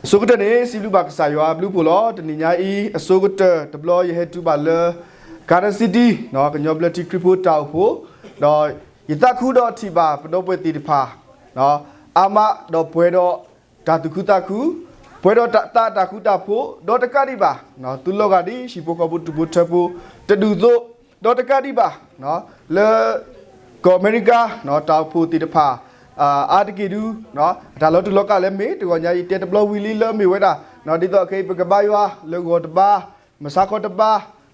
အဆိကတၢၢ်န့ၣ် စံးဘျုးဘၣ်ကစၢ်ယွၤအဘျုးအဖှိၣ်လီၤ. တနံၤညါအံၤ အဆိကတၢၢ်တဘျီ ယဟဲတုၤဘၣ်လၢ Garden City ကညီဘျၢထံခရံာ်ဖိတၢ်အိၣ်ဖှိၣ်, ဒီးယသးခုဒီးထံၣ်ဘၣ်ပဒီပုၢ်ဝဲၢ်သ့ၣ်တဖၣ် အါမးဒီးပှဲၤဒီးတၢ်သူၣ်ခုသးခု, ပှဲၤဒီးတၢ်တၢ်ဃူတၢ်ဖိး, ဒီးတကးဒံးဘၣ် သုလီၤဂာ်ဒ်ဟံၣ်ဖိဃီဖိဒူၣ်ဖိထၢဖိ တဒူၣ်အသိး, ဒီးတကးဒံးဘၣ် လၢ ကီၢ်အမဲရကၤ တၢ်အိၣ်ဖှိၣ်သ့ၣ်တဖၣ် အါတက့ၢ်ဒု အတၢ်လီၤတူာ်လီၤကာ်လၢမ့ၢ် တဂီၤညါအံၤ တဲတဘျီဝံၤလံလၢအမ့ၢ်ဝဲဒၣ် ဒ်သိးခဲအံၤ ပကဘါယွၤလၢဂီၤတဘါ, မုၢ်ဆါခီတဘါ,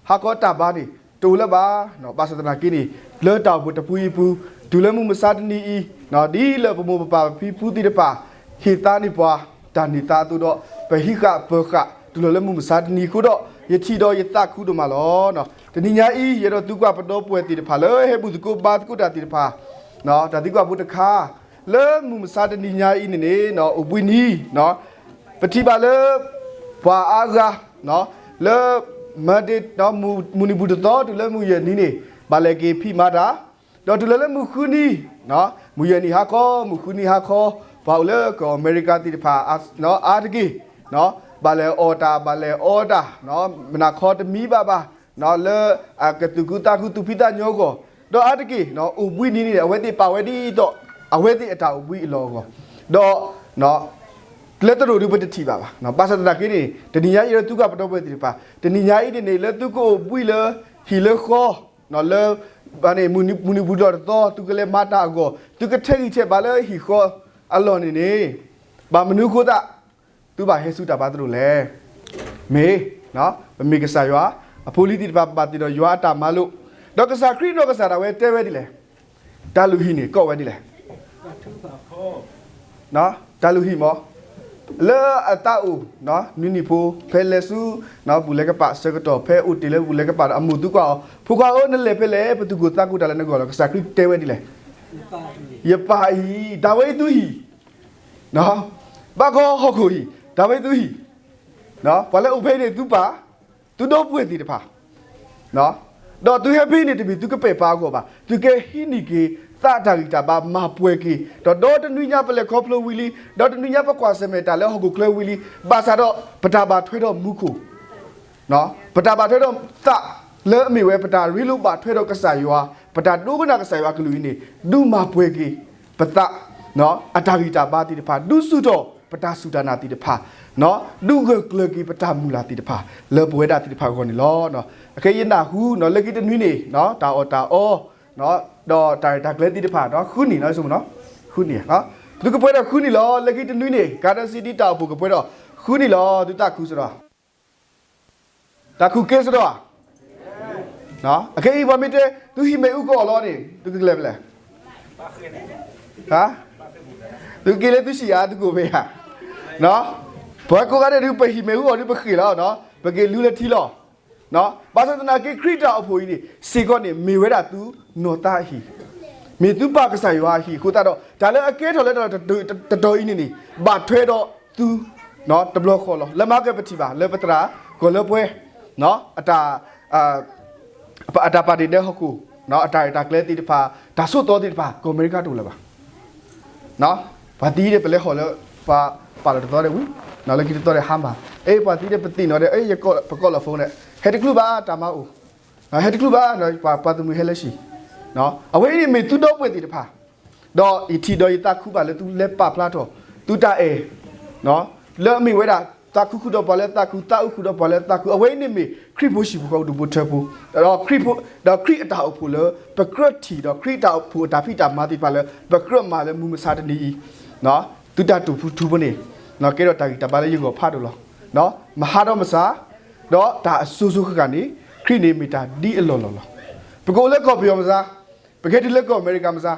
ဟါခီတၢ်ဘါန့ၣ် တအိၣ်လၢၤဘၣ်. ဘၣ်ဆၣ်သနာ်က့န့ၣ် လၢတၢ်အိၣ်ဖှိၣ်တပူၤအံၤအပူၤ တုၤလၢမုၢ်မဆါတနံၤအံၤ ဒ်လၢပမိၢ်ပပၢ်ပဖံပဖုသ့ၣ်တဖၣ် ဟ့ၣ်သါန့ၢ်ပှၤ တၢ်န့ၢ်သါအသိးဒီး ပဟံးဃာ်ပၢၤဃာ် တုၤလီၤလၢမုၢ်မဆါတနံၤအဃိဒီး ယထံၣ်ဒီးယသးခုဒိၣ်မးလီၤ. တနံၤညါအံၤ ယအဲၣ်ဒိးသံကွၢ်ပဒီပုၢ်ဝဲၢ်သ့ၣ်တဖၣ်လၢ ဟဲဘူၣ်သကိးဘါသကိးတၢ်သ့ၣ်တဖၣ် တၢ်သံကွၢ်ဖိတခါ လၢမုၢ်မဆါတနံၤညါအံၤန့ၣ်န့ၣ် အိၣ်ဘှံးနံၤ ပထံၣ်ဘၣ်လၢ ပှၤအါဂၤ လၢ Monday မုၢ်နံၤဘူၣ်တသီ တုၤလၢမုၢ်ယဲၢ်နံၤန့ၣ် ဘၣ်လဲၤက့ၤဖံးမၤတၢ်, ဒီးတုၤလၢလၢမုၢ်ဃုနံၤ မုၢ်ယဲၢ်နံၤဟါခီ မုၢ်ဃုနံၤဟါခီ ပှၤအိၣ်လၢကီၢ်အမဲရကၤသ့ၣ်တဖၣ် အါတက့ၢ် ဘၣ်လဲၤအီၣ်တၢ် ဘၣ်လဲၤအီတၢ် မုၢ်နၤခီတမံဘၣ်ဘၣ် လၢအကသူၣ်ခုသးခုသူၣ်ဖှံသးညီအဂီၢ်, ဒီးအါတက့ၢ် အိၣ်ဘှံးနံၤန့ၣ် အဝဲသ့ၣ်ပာ်ဝဲဒ်သိး အဝဲသ့ၣ်အတၢ်အိၣ်ဘှံးအလီၢ်အဂီၢ်, ဒီး ကျဲသရိာ်ဒုပတထံၣ်ဘၣ်ဘၣ်. ဘၣ်ဆၣ်သနာ်က့န့ၣ် တနံၤညါအံၤဒီးသံကွၢ်ပဒီပုၢ်ဝဲၢ်သ့ၣ်တဖၣ် တနံၤညါအံၤန့ၣ်န့ၣ် လၢသုကအိၣ်ဘှံးလၢ ဟံၣ်လၢဃီ လၢ မုၢ်နံၤဘူၣ်လီၢ်တသီ သုကလဲၤမၤတၢ်အဂီၢ် သုကထဲးဂံၢ်ထဲးဘါလၢဟံၣ်ဃီအလီၢ်န့ၣ်န့ၣ် ဘၣ်မနုၤအဃိသတး သုဘၣ်ဟဲဆူတၢ်ဘါသရိာ်လဲၣ်. မ့ၢ် ပမ့ၢ်ကစၢ်ယွၤ အဖိအလံၤသ့ၣ်တဖၣ် ပဘၣ်သ့ၣ်နီၣ်ယွၤအတၢ်မၤလိာ်, ဒီးကစၢ်ခရံာ်နီၢ်ကစၢ်ဒၣ်ဝဲတဲဝဲဒ်လဲၣ်, တၢ်လုၢ်ဟံၣ်န့ၣ် ကိးဝဲဒ်လဲၣ် တၢ်လုၢ်ဟံၣ်မ့ၢ် လၢအသးအိၣ် နွံနံၣ်ဖိ ဖဲလဲၤဆူ ဘူၣ်လဲၤကပာ်အဆၢကတီၢ် ဖဲအိၣ်တ့ၢ်လၢဘူၣ်လဲၤကပာ်ဒီး အမိၢ်သံကွၢ်အီၤ ဖိခွါဧၢ နလဲၤဖဲလဲၣ် ပသူၣ်ကိၢ်သးဂီၤတၢ်လၢနဂီၢ်လီၤ. ကစၢ်ခရံာ်တဲဝဲဒ်လဲၣ်, ယပၢ်အဟံၣ် တၢ်ဝဲအံၤသုဟံၣ်, ဘၣ်ကီဟီၣ်ခိၣ်ဟံၣ် တၢ်ဝဲအံၤသုဟံၣ်, ပှၤလၢအအိၣ်ဖဲအံၤန့ၣ် သုပၢ် သုဒီပုၢ်ဝဲၢ်သ့ၣ်တဖၣ် ဒီးသုဟဲဖဲအံၤန့ၣ် တမ့ၢ်သုကပဲာ်ပာ်အဂီၢ်ဘၣ်, သုကဟံးန့ၢ်က့ၤ သးအတၢ်ဂံၢ်တၢ်ဘါမၤပှဲၤက့ၤ, ဒီးဒီတနွံညါပလဲၤခီဖျိဝံၤလံ, ဒီတနွံညါပကွၢ်ဆၢၣ်မဲာ်တၢ်လၢဟီၣ်ခိၣ်ချၢဝံၤလံ, ဘၣ်ဆၣ်ဒီး ပတၢ်ဘၣ်ထွဲဒီးမူခိၣ် ပတၢ်ဘၣ်ထွဲဒီးသးလၢအမ့ၢ်ဝဲ ပတၢ်ရ့လိာ်ဘၣ်ထွဲဒီးကစၢ်ယွၤ, ပတၢ်ဒိကနၣ်ကစၢ်ယွၤအကလုၢ်အံၤန့ၣ် ဒုးမၤပှဲၤက့ၤပသး အတၢ်ဂံၢ်တၢ်ဘါသ့ၣ်တဖၣ်, ဒုးဆူၣ်ထီၣ်ပတၢ်စူၢ်တၢ်နာ်သ့ၣ်တဖၣ်, ဒုးဂၢၢ်ကျၢၤက့ၤပတၢ်မုၢ်လၢ်သ့ၣ်တဖၣ် လၢပဝဲဒၣ်သ့ၣ်တဖၣ်အဂီၢ်န့ၣ်လီၤ. အခဲအံၤယနၢ်ဟူ လၢခံတနွံန့ၣ် တၢ်အီၣ်တၢ်အီ ဒီးတၢ်ရဲၣ်တၢ်ကျဲၤသ့ၣ်တဖၣ် ဃုနံၣ်နီၤ ယဆိကမိၣ်နီၤ, ဃုနံၣ်, သုကပှဲၤဒီးဃုနံၣ်လီၤ. လၢခံတနွံန့ၣ် Garden City တၢ်အိၣ်ဖှိၣ်ကပှဲၤဒီးဃုနံၣ်လီၤ. သုသးခုစ့ၢ်ကီး တၢ်ခူၣ်က့ၤစ့ၢ်ကီးဧါ. အခဲအံၤပှၤမ့ၢ်တဲ သုဟံၣ်မ့ၣ်အူကအီၣ်လီၤန့ၣ် သုကကျဲၤဖဲလဲၣ်, သုက့ၤလၢသုဆံးဧါ သုကအိၣ်ဖဲဧါ. ပှၤကိးဂၤဒဲးဒုး ပဟံၣ်မ့ၣ်အူအီၣ်ဒုးပဃ့ၢ်လီၤ, ပက့ၤလူလၢထံလီၤ. ဘၣ်ဆၣ်သနာ်က့ ခရံာ်တၢ်အိၣ်ဖှိၣ်အံၤန့ၣ် စ့ၢ်ကီးန့ၣ် မ့ၢ်ဝဲဒၣ်သုနီၢ်သးအဟံၣ်, မ့ၢ်သုပၢ်ကစၢ်ယွၤအဟံၣ်အဃိသတးဒီး တၢ်လၢအကဲထီၣ်လၢတတီၤအံၤန့ၣ်န့ၣ် ဘၣ်ထွဲဒီးသု တဘျီဃီလီၤ. လၢမၤကပထံၣ်ဘၣ် လၢပသရၣ်ကီၢ်လၢပှဲၤ အတၢ် အတၢ်ပာ်ဒ့ၣ်ဒဲးဟီၣ်ခိၣ် အတၢ်ရဲၣ်တၢ်ကျဲၤသ့ၣ်တဖၣ် တၢ်ဆိးသီသ့ၣ်တဖၣ် ကီၢ်အမဲရကၤတအိၣ်လၢၤဘၣ်. ပှၤသံဒီးပလဲၤဟီၣ်လၢ ပှၤပာ်လီၤတသီဒီးဝံၤ လၢခံတသီဒီးဟါမၢ်, အဲ ပှၤသံဒီးပသ့ၣ်နီၣ်ဒီး အဲ ပကိးလီၤ phone ဒီး ဟဲတချုးဘၣ် တၢ်မၤအိၣ်, ဟဲတချုးဘၣ် ပှၤပှၤသုးမုၢ်ဟဲလၢဟံၣ်, အဝဲအံၤန့ၣ်မ့ၢ်သုဒီပုၢ်ဝဲၢ်သ့ၣ်တဖၣ် ဒီးယထံၣ်ဒီးယသးခုဘၣ်လၢသုလဲၤပာ်ဖျါထီၣ် သုတၢ်အဲၣ် လၢအမ့ၢ်ဝဲဒၣ် သးခုဃုာ်ဒီးပှၤလၢသးခု, သးအုးဃုာ်ဒီးပှၤလၢသးခု, အဝဲအံၤန့ၣ်မ့ၢ်ခရံာ်ဖိဟံၣ်ဖိဃီဖိဒူၣ်ဖိထၢဖိ, ဒီးခရံာ်ဖိ, ဒီးခရံာ်အတၢ်အိၣ်ဖှိၣ်လၢ ပကြၢးထံၣ်ဒီးခရံာ်တၢ်အိၣ်ဖှိၣ်အတၢ်ဖံးတၢ်မၤသ့ၣ်တဖၣ်လၢ ပကြၢးမၤလၢမုၢ်မဆါတနံၤအံၤ, သုတၢ်တူၢ်ဖုထူဖိန့ၣ် ကဲထီၣ်တၢ်ဂံၢ်တၢ်ဘါလၢယဂီၢ်ဖးဒိၣ်လီၤ. မဟါဒီးမဆါ, ဒီးတၢ်အစိၤစိၤဃၣ်ဃၣ်န့ၣ် ခရံာ်န့ၣ်မ့ၢ်တၢ်ဒ်အလီၢ်လီၢ်လီၤ. ပကအိၣ်လၢကီၢ်ပယီၤမဆါ, ပကဟဲတုၤလၢကီၢ်အမဲရကၤမဆါ,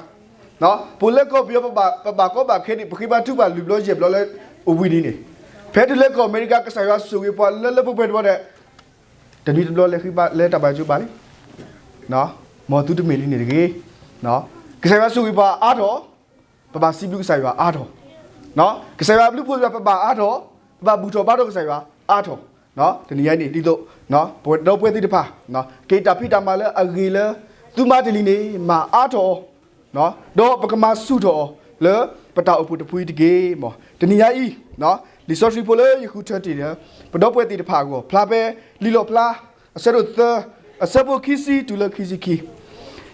ပအိၣ်လၢကီၢ်ပယီၤ ပဘၣ်ကီဘၣ်ခဲန့ၣ် ပဃ့ဘါထုကဖၣ်လွံၢ်ဘျီယဲၢ်ဘျီလၢအိၣ်ဘှံးနံၤန့ၣ်, ဖဲတုၤလၢကီၢ်အမဲရကၤ ကစၢ်ယွၤဆိၣ်ဂ့ၤပှၤလၢလၢပှဲၤပှဲၤတဘျီဒီး တနွံတဘျီလဲၤဃ့ဘါလၢတၢ်ဘါကၠိဘၣ်လံ, မ်သုတမ့ၢ်ဒ်န့ၣ်တဂ့ၤ. ကစၢ်ယွၤဆိၣ်ဂ့ၤပှၤအါထီၣ်, ပဘၣ်စံးဘျုးကစၢ်ယွၤအါထီၣ်, ကစၢ်ယွၤအဘျုးအဖှိၣ်သ့ၣ်တဖၣ် ပဘၣ်အါထီၣ်, ပဘၣ်ဘူၣ်ထီၣ်ဘါထီၣ်ကစၢ်ယွၤအါထီၣ်, တနံၤညါအံၤန့ၣ် ဒ်သိး ပဝဲဒီပုၢ်ဝဲၢ်သ့ၣ်တဖၣ် က့ၤတၢ်ဖံးတၢ်မၤလၢအဂ့ၤလၢ သုမၤတ့ၢ်လံန့ၣ် မၤအါထီၣ်အီၤ, ဒီးပကမၤဆူၣ်ထီၣ်အီၤလၢ ပတၢ်အိၣ်ဖှိၣ်တဖုအံၤတက့ၢ်. မ်တနံၤညါအံၤ လံာ်စီဆှံဖိလၢယဃုထၢတ့ၢ်ဒီး ပဒီပုၢ်ဝဲၢ်သ့ၣ်တဖၣ်အဂီၢ် ဖျါဖဲလံာ်လီၣ်ဖျါ အဆၢဒိၣ်သၢ အဆၢဖိခံဆံတုၤလၢခံဆံခံ, လံာ်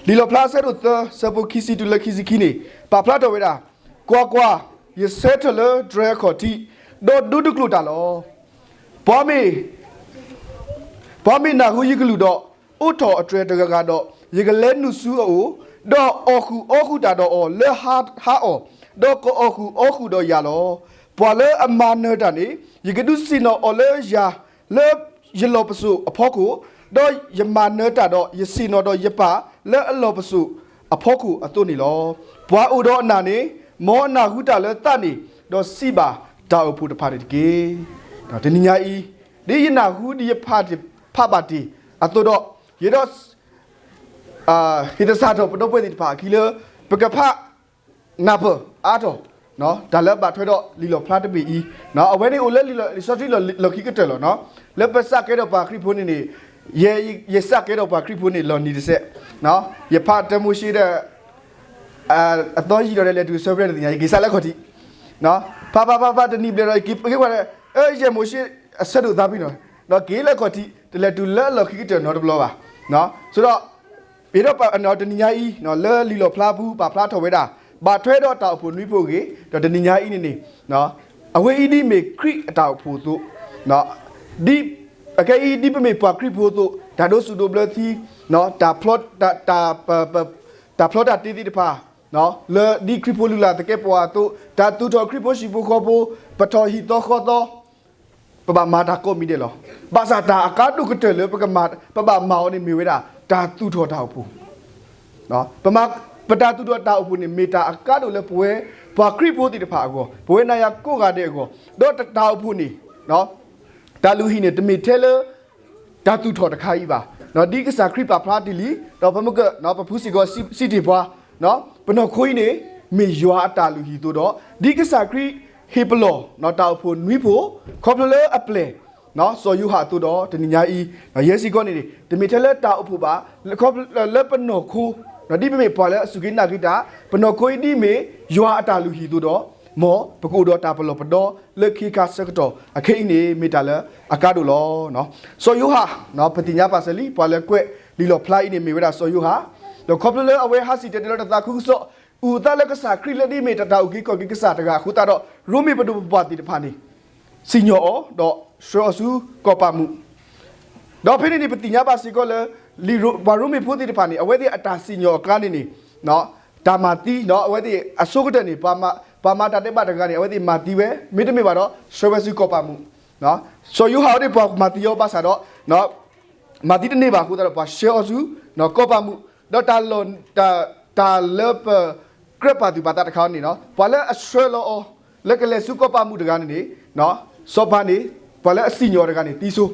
လီၣ်ဖျါအဆၢဒိၣ်သၢ အဆၢဖိခံဆံတုၤလၢခံဆံခံန့ၣ် ပာ်ဖျါထီၣ်ဝဲဒၣ်, ကွၢ်ကွၢ်, ယဆၢထၢၣ်လၢတြဲၤအခီၣ်ထံး, ဒီးဒိတကျိာ်တၢ်လီၤ. ပှၤမ့ၢ် ပှၤမ့ၢ်နၢ်ဟူယကလုၢ်ဒီး အိးထီၣ်အတြဲၤတဂၤဂၤဒီး, ယကလဲၤနုာ်ဆူအအိၣ်, ဒီးအီၣ်ဃုာ်အီဃုာ်တၢ်ဒီးအီၤလၢဟါအီၣ်, ဒီးကအီၣ်ဃုာ်အီဃုာ်ဒီးယၤလီၤ. ပှၤလၢအမၤနၢၤတၢ်န့ၣ် ယကဒုးဆ့ၣ်နီၤအီၤလၢယၤ, လၢယလီၢ်ပစိာ်အဖီခိၣ်, ဒီးယမၤနၢၤတၢ်ဒီးယဆ့ၣ်နီၤဒီးယပၢ်လၢအလီၢ်ပစိာ်အဖီခိၣ်အသိးန့ၣ်လီၤ. ပှၤအိၣ်ဒီးအနၢ်န့ၣ် မ်အနၢ်ဟူတၢ်လၢသးန့ၣ်, ဒီးစံးဘၣ်တၢ်အိၣ်ဖှိၣ်တဖၣ်န့ၣ်တက့ၢ်. တနံၤညါအံၤ, ဒ်ယနၢ်ဟူဒ်ယဖးဘၣ်တ့ၢ်အသိးဒီး, ယဒီး ဟ့ၣ်သဆၣ်ထီၣ်ပဒီပုၢ်ဝဲၢ်သ့ၣ်တဖၣ်အခံလၢ ပကဖးနၢ်ပၢၢ်အါထီၣ် တၢ်လၢဘၣ်ထွဲဒီးလံာ်လီၣ်ဖျါတဘ့ၣ်အံၤ, အဝဲန့ၣ်အိၣ်လၢလံာ်စီဆှံလီၢ်ခံကတၢၢ်လီၤ. လၢပစးကဲထီၣ်ပှၤခရံာ်ဖိန့ၣ်န့ၣ်, ယဲ, ယစးကဲထီၣ်ပှၤခရံာ်ဖိန့ၣ်လီၤနံၤတစဲး, ယဖးတၢမိၤၡ့ဒီး အသီယံာ်ဒီးလဲၤတုၤဆၢဖရဲတသ့ၣ်ညါ ယက့ၤစးလၢခီၣ်ထံး, ဖးဖးဖးဖးတနံၤဘျဲၣ်ဒီး ယက့ၤပက့ၤဝဲဒီး, ယဲမိၤၡ့အဆၢဒိၣ်သးဖဲနီၤ, ဒီးက့ၤလၢခီၣ်ထံး တလဲၤတုၤလၢအလီၢ်ခံကတၢၢ်နီတဘျီဘၣ်. ဆိဒီး ယဒီးတနံၤညါအံၤ လၢလံာ်လီၣ်ဖျါပူၤပာ်ဖျါထီၣ်ဝဲဒၣ် ဘၣ်ထွဲဒီးတၢ်အိၣ်ဖှိၣ်နွံဖုအဂ့ၢ်, ဒီးတနံၤညါအံၤန့ၣ်န့ၣ်, အဝဲအံၤဒ်မ့ၢ်ခရံာ်အတၢ်အိၣ်ဖှိၣ်အသိး, ဒ်, အခဲအံၤဒ်ပမ့ၢ်ပှၤခရံာ်ဖိအသိး တၢ်ဒိးစူၣ်ဒိးဘျၢသံ, တၢ်ဖျီ, တၢ်, တၢ်ဖျီတၢ်တ့သ့ၣ်တဖၣ်, လၢဒ်ခရံာ်ဖိလုၢ်လၢ်သကဲးပဝးအသိး, တၢ်သူၣ်ထီၣ်ခရံာ်ဖိဟံၣ်ဖိဃီဖိ, ပထီၣ်ဟံၣ်သီဃီသီ ပဘၣ်မၤတၢ်ကိးမံၤဒဲးလီၤ. ဘၣ်ဆၣ်တၢ်အကါဒိၣ်ကတၢၢ်လၢပကမၤ, ပဘၣ်မၤအီၤန့ၣ်မ့ၢ်ဝဲဒၣ် တၢ်သူၣ်ထီၣ်တၢ်အိၣ်ဖှိၣ်, ပမၤ, ပတၢ်သူၣ်ထီၣ်တၢ်အိၣ်ဖှိၣ်န့ၣ် မ့ၢ်တၢ်အကါဒိၣ်လၢပဝဲပှၤခရံာ်ဖိသ့ၣ်တဖၣ်အဂီၢ်, ပဝဲနၤယၤကိးဂၤဒဲးအဂီၢ်, ဒီးတၢ်အိၣ်ဖှိၣ်န့ၣ်, တၢ်လုၢ်ဟံၣ်န့ၣ် တမ့ၢ်ထဲလၢ တၢ်သူၣ်ထီၣ်တခါအံၤဘၣ်. ဒ်ကစၢ်ခရံာ်ပာ်ဖျါတ့ၢ်လံ, ဒီးပမ့ၢ်က, ပဖုစ့ၢ်ကီးစံးတ့ၢ်ပှၤ, ပနီၢ်ခိအံၤန့ၣ် မ့ၢ်ယွၤအတၢ်လုၢ်ဟံၣ်အသိးဒီး, ဒ်ကစၢ်ခရံာ်ဟ့ၣ်ပလီၢ်တၢ်အိၣ်ဖှိၣ်နွံဖု, ခီဖျိလၢအပျဲၢ် စီၤယိၤဟၣ်အသိးဒီး တနံၤညါအံၤ, ယဲစ့ၢ်ကီးန့ၣ်န့ၣ် တမ့ၢ်ထဲလၢတၢ်အိၣ်ဖှိၣ်ဘၣ်, လၢပနီၢ်ခိ, ဒ်ပမ့ၢ်ပှၤလၢအစူၢ်က့ၤနာ်က့ၤတၢ်, ပနီၢ်ခိအံၤဒ်မ့ၢ်ယွၤအတၢ်လုၢ်ဟံၣ်အသိးဒီး, မ်ပကအိၣ်ဒီးတၢ်ပလီၢ်ပဒီလၢခ့ခါဆၢကတီၢ်အခဲအံၤန့ၣ် မ့ၢ်တၢ်လၢအကါဒိၣ်လီၤ. စီၤယိၤဟၣ်, ပသ့ၣ်ညါဘၣ်စၢၤလံ, ပှၤလၢကွဲးလံာ်လီၣ်ဖျါအံၤန့ၣ် မ့ၢ်ဝဲဒၣ်စီၤယိၤဟၣ်, ဒီးခီဖျိလၢအဝဲဟးစံၣ်တဲၤတဲလီၤတၢ်သးခုကစီၣ်, အုၣ်အသးလၢကစၢ်ခရံာ်လၢဒ်မ့ၢ်တၢ်အုၣ်က့ၤခီၣ်က့ၤကစၢ်တဂၤအဃိသတးဒီး, ရိမ့ၤပဒိၣ်ပပှၢ်သ့ၣ်တဖၣ်န့ၣ် စံၣ်ညီၣ်အီၤ, ဒီးဆှၢအီၤဆူကီၢ်ပၤမူး, ဒီးဖဲန့ၣ်န့ၣ် ပသ့ၣ်ညါဘၣ်စ့ၢ်ကီးလၢ ပှၤရိမ့ၤဖိသ့ၣ်တဖၣ်န့ၣ် အဝဲသ့ၣ်အတၢ်စံၣ်ညီၣ်အကျါန့ၣ်န့ၣ်, တၢ်မၤသံ, အဝဲသ့ၣ်အဆိကတၢၢ်န့ၣ် ပှၤမၤတၢ်ဒဲးဘးတဂၤန့ၣ် အဝဲသ့ၣ်မၤသံဝဲ, မ့တမ့ၢ်ဘၣ်ဒီး ဆှၢဝဲဆူကီၢ်ပၤမူး, စီၤယိၤဟၣ်အံၤန့ၣ် ပှၤမၤသံအီၤဘၣ်ဆၣ်ဒီး မၤသံတန့ၢ်ဘၣ်အဃိသတးဒီး ပှၤဆှၢအီၤဆူ ကီၢ်ပၤမူး, ဒီးတၢ်လီၢ်, တၢ်လၢပကြၢးပာ်သူၣ်ပာ်သးတခါန့ၣ်, ပှၤလၢအဆှၢလီၤအီၤ လၢကလဲၤဆူကီၢ်ပၤမူးတဂၤန့ၣ်န့ၣ်, စီၤပၤန့ၣ် ပှၤလၢအစံၣ်ညီၣ်တဂၤန့ၣ်သံဆိ,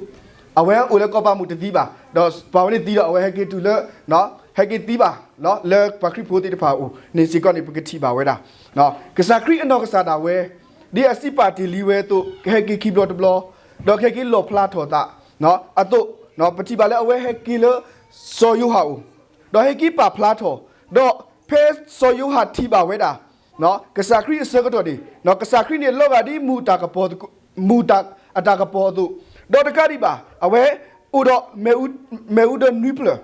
အဝဲအိၣ်လၢကီၢ်ပၤမူးတသံဘၣ်, ဒီးပှၤဝဲန့ၣ်သံဒီး အဝဲဟဲက့ၤတုၤလၢ, ဟဲက့ၤသံဘၣ်, လၢပှၤခရံာ်ဖိသ့ၣ်တဖၣ်အအိၣ်န့ၣ်စ့ၢ်ကီးန့ၣ် ပကထံၣ်ဘၣ်ဝဲဒၣ် ကစၢ်ခရံာ်အနီၢ်ကစၢ်ဒၣ်ဝဲ ဒ်အစံးပာ်တ့ၢ်လံဝဲအသိး ကဟဲက့ၤခံဘျီတဘျီ, ဒီးကဟဲက့ၤလီၣ်ဖျါထီၣ်သးအသိး, ပထံၣ်ဘၣ်လၢအဝဲဟဲက့ၤလၢစီၤယိၤဟၣ်အအိၣ်, ဒီးဟဲက့ၤပာ်ဖျါထီၣ်, ဒီးဖဲစီၤယိၤဟၣ်ထံၣ်ဘၣ်ဝဲဒၣ် ကစၢ်ခရံာ်အဆၢကတီၢ်န့ၣ်, ကစၢ်ခရံာ်န့ၣ်လီၤဂာ်ဒ်မူးတၢ်ကပီၤ, မူးအတၢ်ကပီၤအသိး, ဒီးတကးဒံးဘၣ် အဝဲအိၣ်ဒီး မ့ၣ်အူဒၢနွံဖျၢၣ်,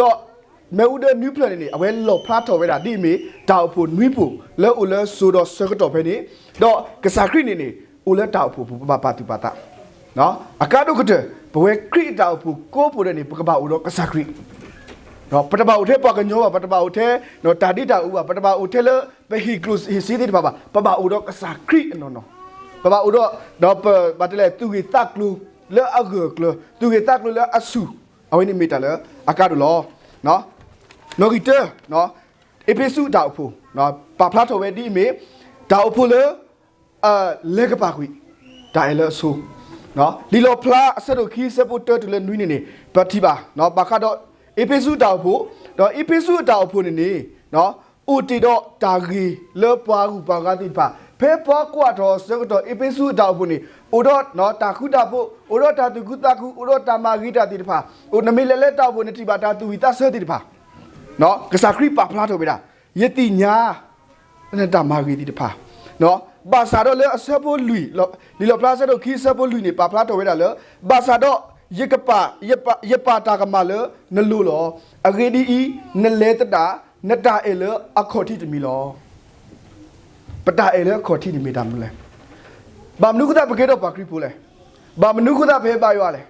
ဒီးမ့ၣ်အူဒၢနွံဖျၢၣ်န့ၣ်န့ၣ် အဝဲလီၣ်ဖျါထီၣ်ဝဲဒၣ်ဒ်အမ့ၢ်တၢ်အိၣ်ဖှိၣ်နွံဖု လၢအိၣ်လၢစိၤဒီးဆၢကတီၢ်ဖဲန့ၣ်, ဒီးကစၢ်ခရံာ်န့ၣ်န့ၣ် အိၣ်လၢတၢ်အိၣ်ဖှိၣ်ပူၤ ပဘၣ်ပာ်သူၣ်ပာ်သး, အကါဒိၣ်ကတၢၢ် ပဝဲခရံာ်အတၢ်အိၣ်ဖှိၣ်ကိးဖှိၣ်ဒဲးန့ၣ် ပကဘၣ်အိၣ်ဒီးကစၢ်ခရံာ် ပတဘၣ်အိၣ်ထဲပှၤကညီဘၣ်, ပတဘၣ်အိၣ်ထဲတၢ်ဒ့တၢ်အူဘၣ်, ပတဘၣ်အိၣ်ထဲလၢပဟ့ၣ်ကျိၣ်ဟ့ၣ်စ့သ့ၣ်တဖၣ်ဘၣ်, ပဘၣ်အိၣ်ဒီးကစၢ်ခရံာ်အနီၢ်နီၢ်, ပဘၣ်အိၣ်ဒီး, ဒီးပဘၣ်တဲလဲၣ် သူၣ်ဂ့ၤသးကျိၤလၢအဂၢၢ်အကျၢၤ, သူၣ်ဂ့ၤသးကျိၤလၢအဆူၣ်, အဝဲန့ၣ်မ့ၢ်တၢ်လၢအကါဒိၣ်လီၤ. နီၣ်ဂံၢ်တၢ, အ့းဖ့းစူးအတၢ်အိၣ်ဖှိၣ် ပာ်ဖျါထီၣ်ဝဲဒ်အမ့ၢ် တၢ်အိၣ်ဖှိၣ်လၢ လဲၤကပာ်ကွံာ် တၢ်အဲၣ်လၢအဆိ, လံာ်လီၣ်ဖျါအဆၢဒိၣ်ခံ အဆၢဖိတၢတုၤလၢနွံန့ၣ်န့ၣ် ပထံၣ်ဘၣ် ဘၣ်ဃးဒီး အ့းဖ့းစူးအတၢ်အိၣ်ဖှိၣ်, ဒီးအ့းဖ့းစူးအတၢ်အိၣ်ဖှိၣ်န့ၣ်န့ၣ် အိၣ်တ့ၢ်ဒီးတၢ်ဂ့ၤလၢပှၤဂုၤပှၤဂၤသ့ၣ်တဖၣ်, ဖဲပှၤကွၢ်ထီၣ်အဆၢကတီၢ် အ့းဖ့းစူးအတၢ်အိၣ်ဖှိၣ်န့ၣ် အိၣ်ဒီးတၢ်ဃူတၢ်ဖိး, အိၣ်ဒီးတၢ်သူၣ်ခုသးခု, အိၣ်ဒီးတၢ်မၤဂ့ၤတၢ်သ့ၣ်တဖၣ်, အိၣ်နမ့ၢ်လဲၤလၢတၢ်အိၣ်ဖှိၣ်န့ၣ် ထံၣ်ဘၣ်တၢ်သူၣ်ဝံၣ်သးဆၢသ့ၣ်တဖၣ်, ကစၢ်ခရံာ်ပာ်ဖျါထီၣ်ဝဲဒၣ်, ယသ့ၣ်ညါ နတၢ်မၤဂ့ၤသ့ၣ်တဖၣ်, ဒီး ဘၣ်ဆၣ်ဒီးလၢအဆၢဖိလွံၢ်, လံာ်လီၣ်ဖျါအဆၢဒိၣ်ခံအဆၢဖိလွံၢ်န့ၣ် ပာ်ဖျါထီၣ်ဝဲဒၣ်လၢ ဘၣ်ဆၣ်ဒီး ယကပာ်, ယပာ်, ယပာ်တၢ်ကမၣ်လၢနလိၤလီၤ. အဂ့ၢ်ဒ်အံၤ, နလဲၤသဒၣ်, နတၢ်အဲၣ်လၢအခီၣ်ထံးတမံၤလီၤ. ပတၢ်အဲၣ်လၢအခီၣ်ထံးန့ၣ်မ့ၢ်တၢ်မနုၤလဲၣ်. ဘၣ်မနုၤဃိသတးပကဲထီၣ်ပှၤခရံာ်ဖိလဲၣ်. ဘၣ်မနုၤဃိသတးပဟဲဘါယွၤလဲၣ်.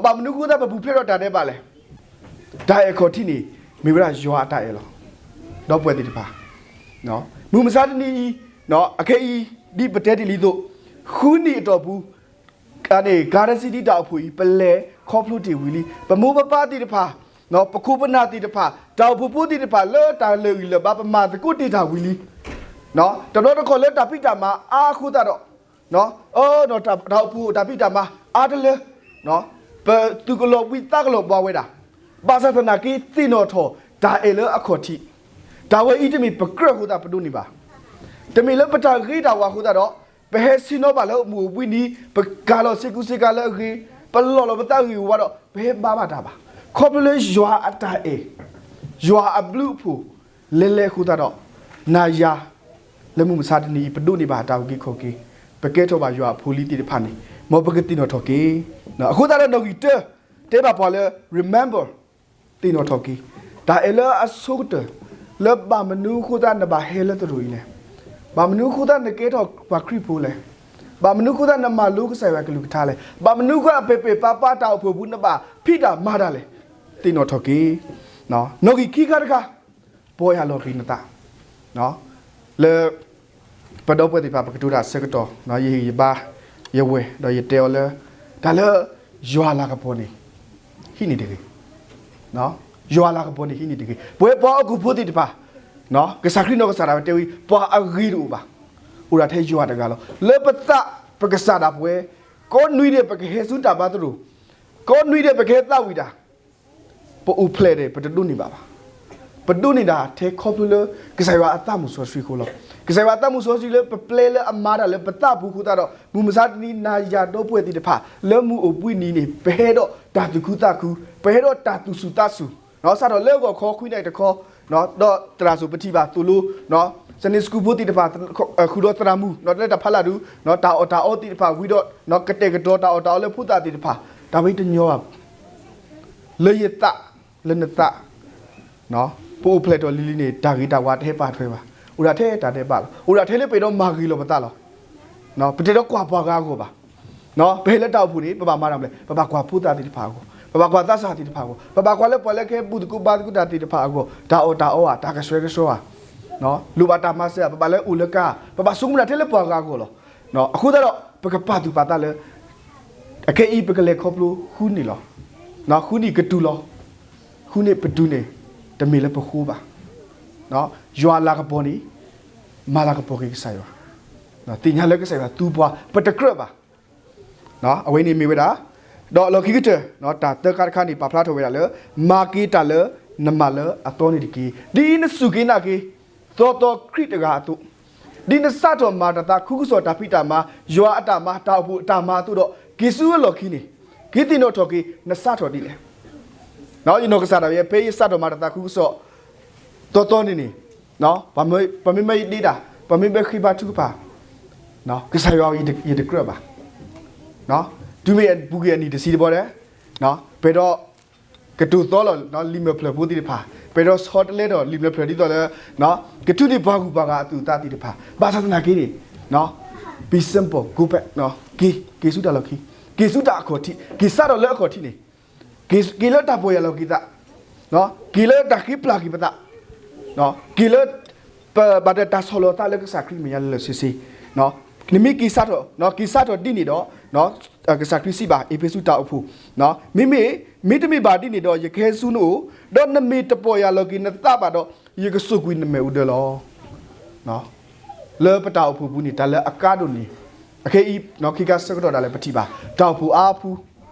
ဘၣ်မနုၤဃိသတးပပူၤဖျဲးထီၣ်တၢ်ဒဲးဘးလဲၣ်. တၢ်အဲၣ်ခီၣ်ထံးန့ၣ် မ့ၢ်ဝဲဒၣ်ယွၤအတၢ်အဲၣ်လီၤ. ဒီပုၢ်ဝဲၢ်သ့ၣ်တဖၣ်, မုၢ်မဆါတနံၤအံၤ, အခဲအံၤ ဒ်ပတဲတ့ၢ်လံအသိး, ဃုနံၣ်အတီၢ်ပူၤ န့ၣ် Garden City တၢ်အိၣ်ဖှိၣ်အံၤ ပလဲၤခီဖျိတ့ၢ်ဝံၤလံ. ပမိၢ်ပပၢ်သ့ၣ်တဖၣ်, ပခိၣ်ပနၢ်သ့ၣ်တဖၣ်, တၢ်အိၣ်ဖှိၣ်ဖိသ့ၣ်တဖၣ်လၢတၢ်လၢာ်ဂံၢ်လၢာ်ဘါ ပမၤသကိးတ့ၢ်တၢ်ဝံၤလံ. တဘျီတခီၣ်လၢတၢ်ဖံးတၢ်မၤအါအဃိသတးဒီး, တၢ်အိၣ်ဖှိၣ်တၢ်ဖံးတၢ်မၤအါတလၢ, ပသူၣ်ကလီၤဘှံးသးကလီၤဘှါဝဲဒၣ်, ဘၣ်ဆၣ်သနာ်က့သ့ၣ်နီၣ်ထီၣ်တၢ်အဲၣ်လၢအခီၣ်ထံး, တၢ်ဝဲအံၤတမ့ၢ်ပကြၢးအဃိသတးပဒိးန့ၢ်ဘၣ်. တမ့ၢ်လၢပတၢ်ဂ့ၤတၢ်ဝါအဃိသတးဒီး, ပဟဲဆ့ၣ်နီၤဘၣ်လၢမုၢ်အိၣ်ဘှံးနံၤ, ပကၤလီၤစ့ကူစ့ကၤလၢအဂ့ၤ, ပလီၢ်လီၤပသးဂ့ၤဝါဒီး ပဟဲဘါဘၣ်တၢ်ဘၣ်. ခီဖျိလၢယွၤအတၢ်အဲၣ်, ယွၤအဘျုးအဖှိၣ် လဲၤလဲၤအဃိသတးဒီး, နၤယၤ လၢမုၢ်မဆါတနံၤအံၤ ပဒိးန့ၢ်ဘၣ်တၢ်အုၣ်က့ၤခီၣ်က့ၤ, ပကဲထီၣ်ဘၣ်ယွၤအဖိအလံၤသ့ၣ်တဖၣ်န့ၣ်, မ်ပကသ့ၣ်နီၣ်ထီၣ်က့ၤ. အဃိသတးဒီးနီၣ်ဂံၢ်တၢ တဲဘၣ်ပှၤလၢ remember, သ့ၣ်နီၣ်ထီၣ်က့ၤ, တၢ်အဲၣ်လၢအဆိကတၢၢ်, လၢဘၣ်မနုၤအဃိသတးနဘၣ်ဟဲလၢသရိာ်အံၤလဲၣ်. ဘၣ်မနုၤအဃိသတးနကဲထီၣ်ပှၤခရံာ်ဖိလဲၣ်. ဘၣ်မနုၤအဃိသတးနမၤလိကစၢ်ယွၤကလုၢ်ကထါလဲၣ်. ဘၣ်မနုၤအဃိသတးပပာ်ပာ်တၢ်အိၣ်ဖှိၣ်ပူၤနဘၣ်ဖံးတၢ်မၤတၢ်လဲၣ်. သ့ၣ်နီၣ်ထီၣ်က့ၤ. နီၣ်ဂံၢ်ခံခါတခါ, ပီၢ်ယၢ်လီၤက့ၤနသး လၢ ပဒီပုၢ်ဝဲၢ်သ့ၣ်တဖၣ် ပကတိၤတၢ်ဆၢကတီၢ်, ယဟ့ၣ်ယဘါ ယဝဲၢ် ဒီးယတဲအီၤလၢ တၢ်လၢ ယွၤလၤကပီၤန့ၣ် ဟံးန့ၢ်တဂ့ၤ. ယွၤလၤကပီၤန့ၣ်ဟံးန့ၢ်တဂ့ၤ. ပဝဲပှၤဟီၣ်ခိၣ်ဖိသ့ၣ်တဖၣ်, ကစၢ်ခရံာ်နီၢ်ကစၢ်ဒၣ်ဝဲတဲဝဲ ပှၤအဂ့ၤတအိၣ်ဘၣ်. အိၣ်ဒၣ်ထဲယွၤတဂၤလီၤ. လၢပသးပကစၢ်ဒၣ်ပဝဲ, ကိးနွံဒဲးပကဟဲဆူတၢ်ဘါသရိာ်, ကိးနွံဒဲးပကဟဲသးဝံၣ်တၢ် ပအိၣ်ဖျဲၣ်ဒီး ပတဒိးန့ၢ်ဘၣ်ဘၣ်. ပဒိးန့ၢ်ဒၣ်ထဲခီဖျိလၢ ကစၢ်ယွၤအသးမုၢ်စီဆှံအဃိလီၤ. ကစၢ်ယွၤအသးမုၢ်စီဆှံလၢပပျဲလၢအမၤတၢ်လၢပသးပူၤအဃိသတးဒီး မုၢ်မဆါတနံၤနၤယၤဒီပုၢ်ဝဲၢ်သ့ၣ်တဖၣ် လၢမုၢ်အိၣ်ဘှံးနံၤန့ၣ် ပဟဲဒီးတၢ်သူၣ်ခုသးခု, ပဟဲဒီးတၢ်သူၣ်ဆူၣ်သးဆူၣ်, စးထီၣ်လၢဂီၤခီခွံနၣ်ရံၣ်တခီ, ဒီးသရၣ်စိၤပထံၣ်ဘၣ်သိၣ်လိ, Sunday school ဖိသ့ၣ်တဖၣ် ဃုာ်ဒီးသရၣ်မုၣ် လၢတၢ်ဖးလၢ်ဒုး, တၢ်အီၣ်တၢ်အီသ့ၣ်တဖၣ်ဝံၤဒီး ကတဲာ်ကတီၤတၢ်အီၣ်တၢ်အီလၢဖိသၣ်သ့ၣ်တဖၣ်, တၢ်ဝဲတညီဘၣ် လၢယသး, လၢနသး, ပအိၣ်ဖျဲၣ်ထီၣ်လံၤလံၤန့ၣ် တၢ်ဂ့ၤတၢ်ဝါတဟဲပာ်ထွဲဘၣ်. အိၣ်ဒၣ်ထဲတၢ်ဒဲးဘးလီၤ. အိၣ်ဒၣ်ထဲလၢပအဲၣ်ဒိးမၤဂ့ၤလီၤပသးလီၤ. ပတအဲၣ်ဒိးကွၢ်ပှၤဂၤအဂီၢ်ဘၣ်. ပဟဲလၢတၢ်အိၣ်ဖှိၣ်န့ၣ် ပဘၣ်မၤတၢ်မနုၤလဲၣ်, ပဘၣ်ကွၢ်ဖိသၣ်သ့ၣ်တဖၣ်အဂီၢ်, ပဘၣ်ကွၢ်သးစၢ်သ့ၣ်တဖၣ်အဂီၢ်, ပဘၣ်ကွၢ်လၢပှၤလၢကဟဲဘူၣ်သကိးဘါသကိးတၢ်သ့ၣ်တဖၣ်အဂီၢ်, တၢ်အီၣ်တၢ်အီဧါ, တၢ်ကဆှဲကဆှီဧါ, လိၣ်ဘၣ်တၢ်မၤစၢၤဧါ, ပဘၣ်လဲၤအိၣ်လၢကါ, ပဘၣ်ဆိကမိၣ်တၢ်ထဲလၢပှၤဂၤအဂီၢ်လီၤ. အဃိသတးဒီး ပကပာ်သူၣ်ပာ်သးလၢ အခဲအံၤပကလဲၤခီဖျိဃုနံၣ်လီၤ. ဃုနံၣ်ကတုၤလီၤ. ဃုနံၣ်ပတုၤန့ၣ် တမ့ၢ်လၢပဃိဘၣ်. ယွၤလၤကပီၤန့ၣ် မၤလၤကပီၤက့ၤကစၢ်ယွၤ, သ့ၣ်ညါလၢကစၢ်ယွၤသူပှၤ ပတကြၢးဘၣ်. အဝဲန့ၣ်မ့ၢ်ဝဲဒၣ်, ဒီးလီၢ်ခံကတၢၢ် တၢ်သၢခါတခါန့ၣ် ပာ်ဖျါထီၣ်ဝဲဒၣ်လၢ မၤက့ၤတၢ်လၢနမၤလၢအသီန့ၣ်တက့ၢ်. ဒ်နစူၢ်က့ၤနာ်က့ၤ သီသီခရံာ်တဂၤအသိး, ဒ်နစးထီၣ်မၤတၢ်သးခုကစီၣ်တၢ်ဖံးတၢ်မၤ, ယွၤအတၢ်မၤ, တၢ်အိၣ်ဖှိၣ်အတၢ်မၤအသိးဒီး က့ၤဆူအလီၢ်ခံန့ၣ်, က့ၤသ့ၣ်နီၣ်ထီၣ်က့ၤ နစးထီၣ်ဒ်လဲၣ်. ယနီၢ်ကစၢ်ဒၣ်ယဲ ဖဲယစးထီၣ်မၤတၢ်သးခုကစီၣ် သီသီန့ၣ်န့ၣ်, ပမ့မ့ၢ်ယဒ့တၢ်, ပမ့မ့ၢ်ဃ့ဘါထုကဖၣ်, ကစၢ်ယွၤ ယတကြၢးဘၣ်. တုၤမ့ၢ်ပူၤကွံာ်အနံၣ်တဆံတဘျီဒီး, ပအဲၣ်ဒိး ကတိၤသီလီၤလံာ်မဲာ်ဖျၢၣ်ဖိသ့ၣ်တဖၣ်, ပအဲၣ်ဒိးဆီတလဲဒီးလံာ်မဲာ်ဖျၢၣ်ဒ်သိးလၢ ကထုးန့ၢ်ပှၤဂုၤပှၤဂၤအသူၣ်အသးသ့ၣ်တဖၣ်, ဘၣ်ဆၣ်သနာ်က့န့ၣ်, be simple, go back, က့ၤ, က့ၤဆူတၢ်လီၢ်ခံ, က့ၤဆူတၢ်အခီၣ်ထံး, က့ၤစးထီၣ်လၢအခီၣ်ထံးန့ၣ်, က့ၤလၢတၢ်ပီၢ်ယၢ်လီၤက့ၤသး, က့ၤလၢတၢ်ဃ့ပျၢ်က့ၤပသး, က့ၤလၢ ပဘၣ်တၢ်ဆီၣ်လီၤသးလၢကစၢ်ခရံာ်မဲာ်ညါလၢလၢဆ့ဆ့, နမ့ၢ်က့ၤစးထီၣ်, က့ၤစးထီၣ်ဒ်န့ၣ်ဒီး, ကစၢ်ခရံာ်စံးဘၣ် အ့းဖ့းစူးတၢ်အိၣ်ဖှိၣ်, မ့မ့ၢ်, မ့တမ့ၢ်ဘၣ်ဒ်န့ၣ်ဒီး ယကဟဲဆူနအိၣ်, ဒီးနမ့ၢ်တပီၢ်ယၢ်လီၤက့ၤနသးဘၣ်ဒီး, ယကစိာ်ကွံာ်နမဲာ်အူဒၢလီၤ. လၢပတၢ်အိၣ်ဖှိၣ်ပူၤန့ၣ် တၢ်လၢအကါဒိၣ်န့ၣ်, အခဲအံၤ ခံခါဆၢကတီၢ်ဒၣ်လဲာ်ပထံၣ်ဘၣ်, တၢ်အိၣ်ဖှိၣ်အါဖူ ဟး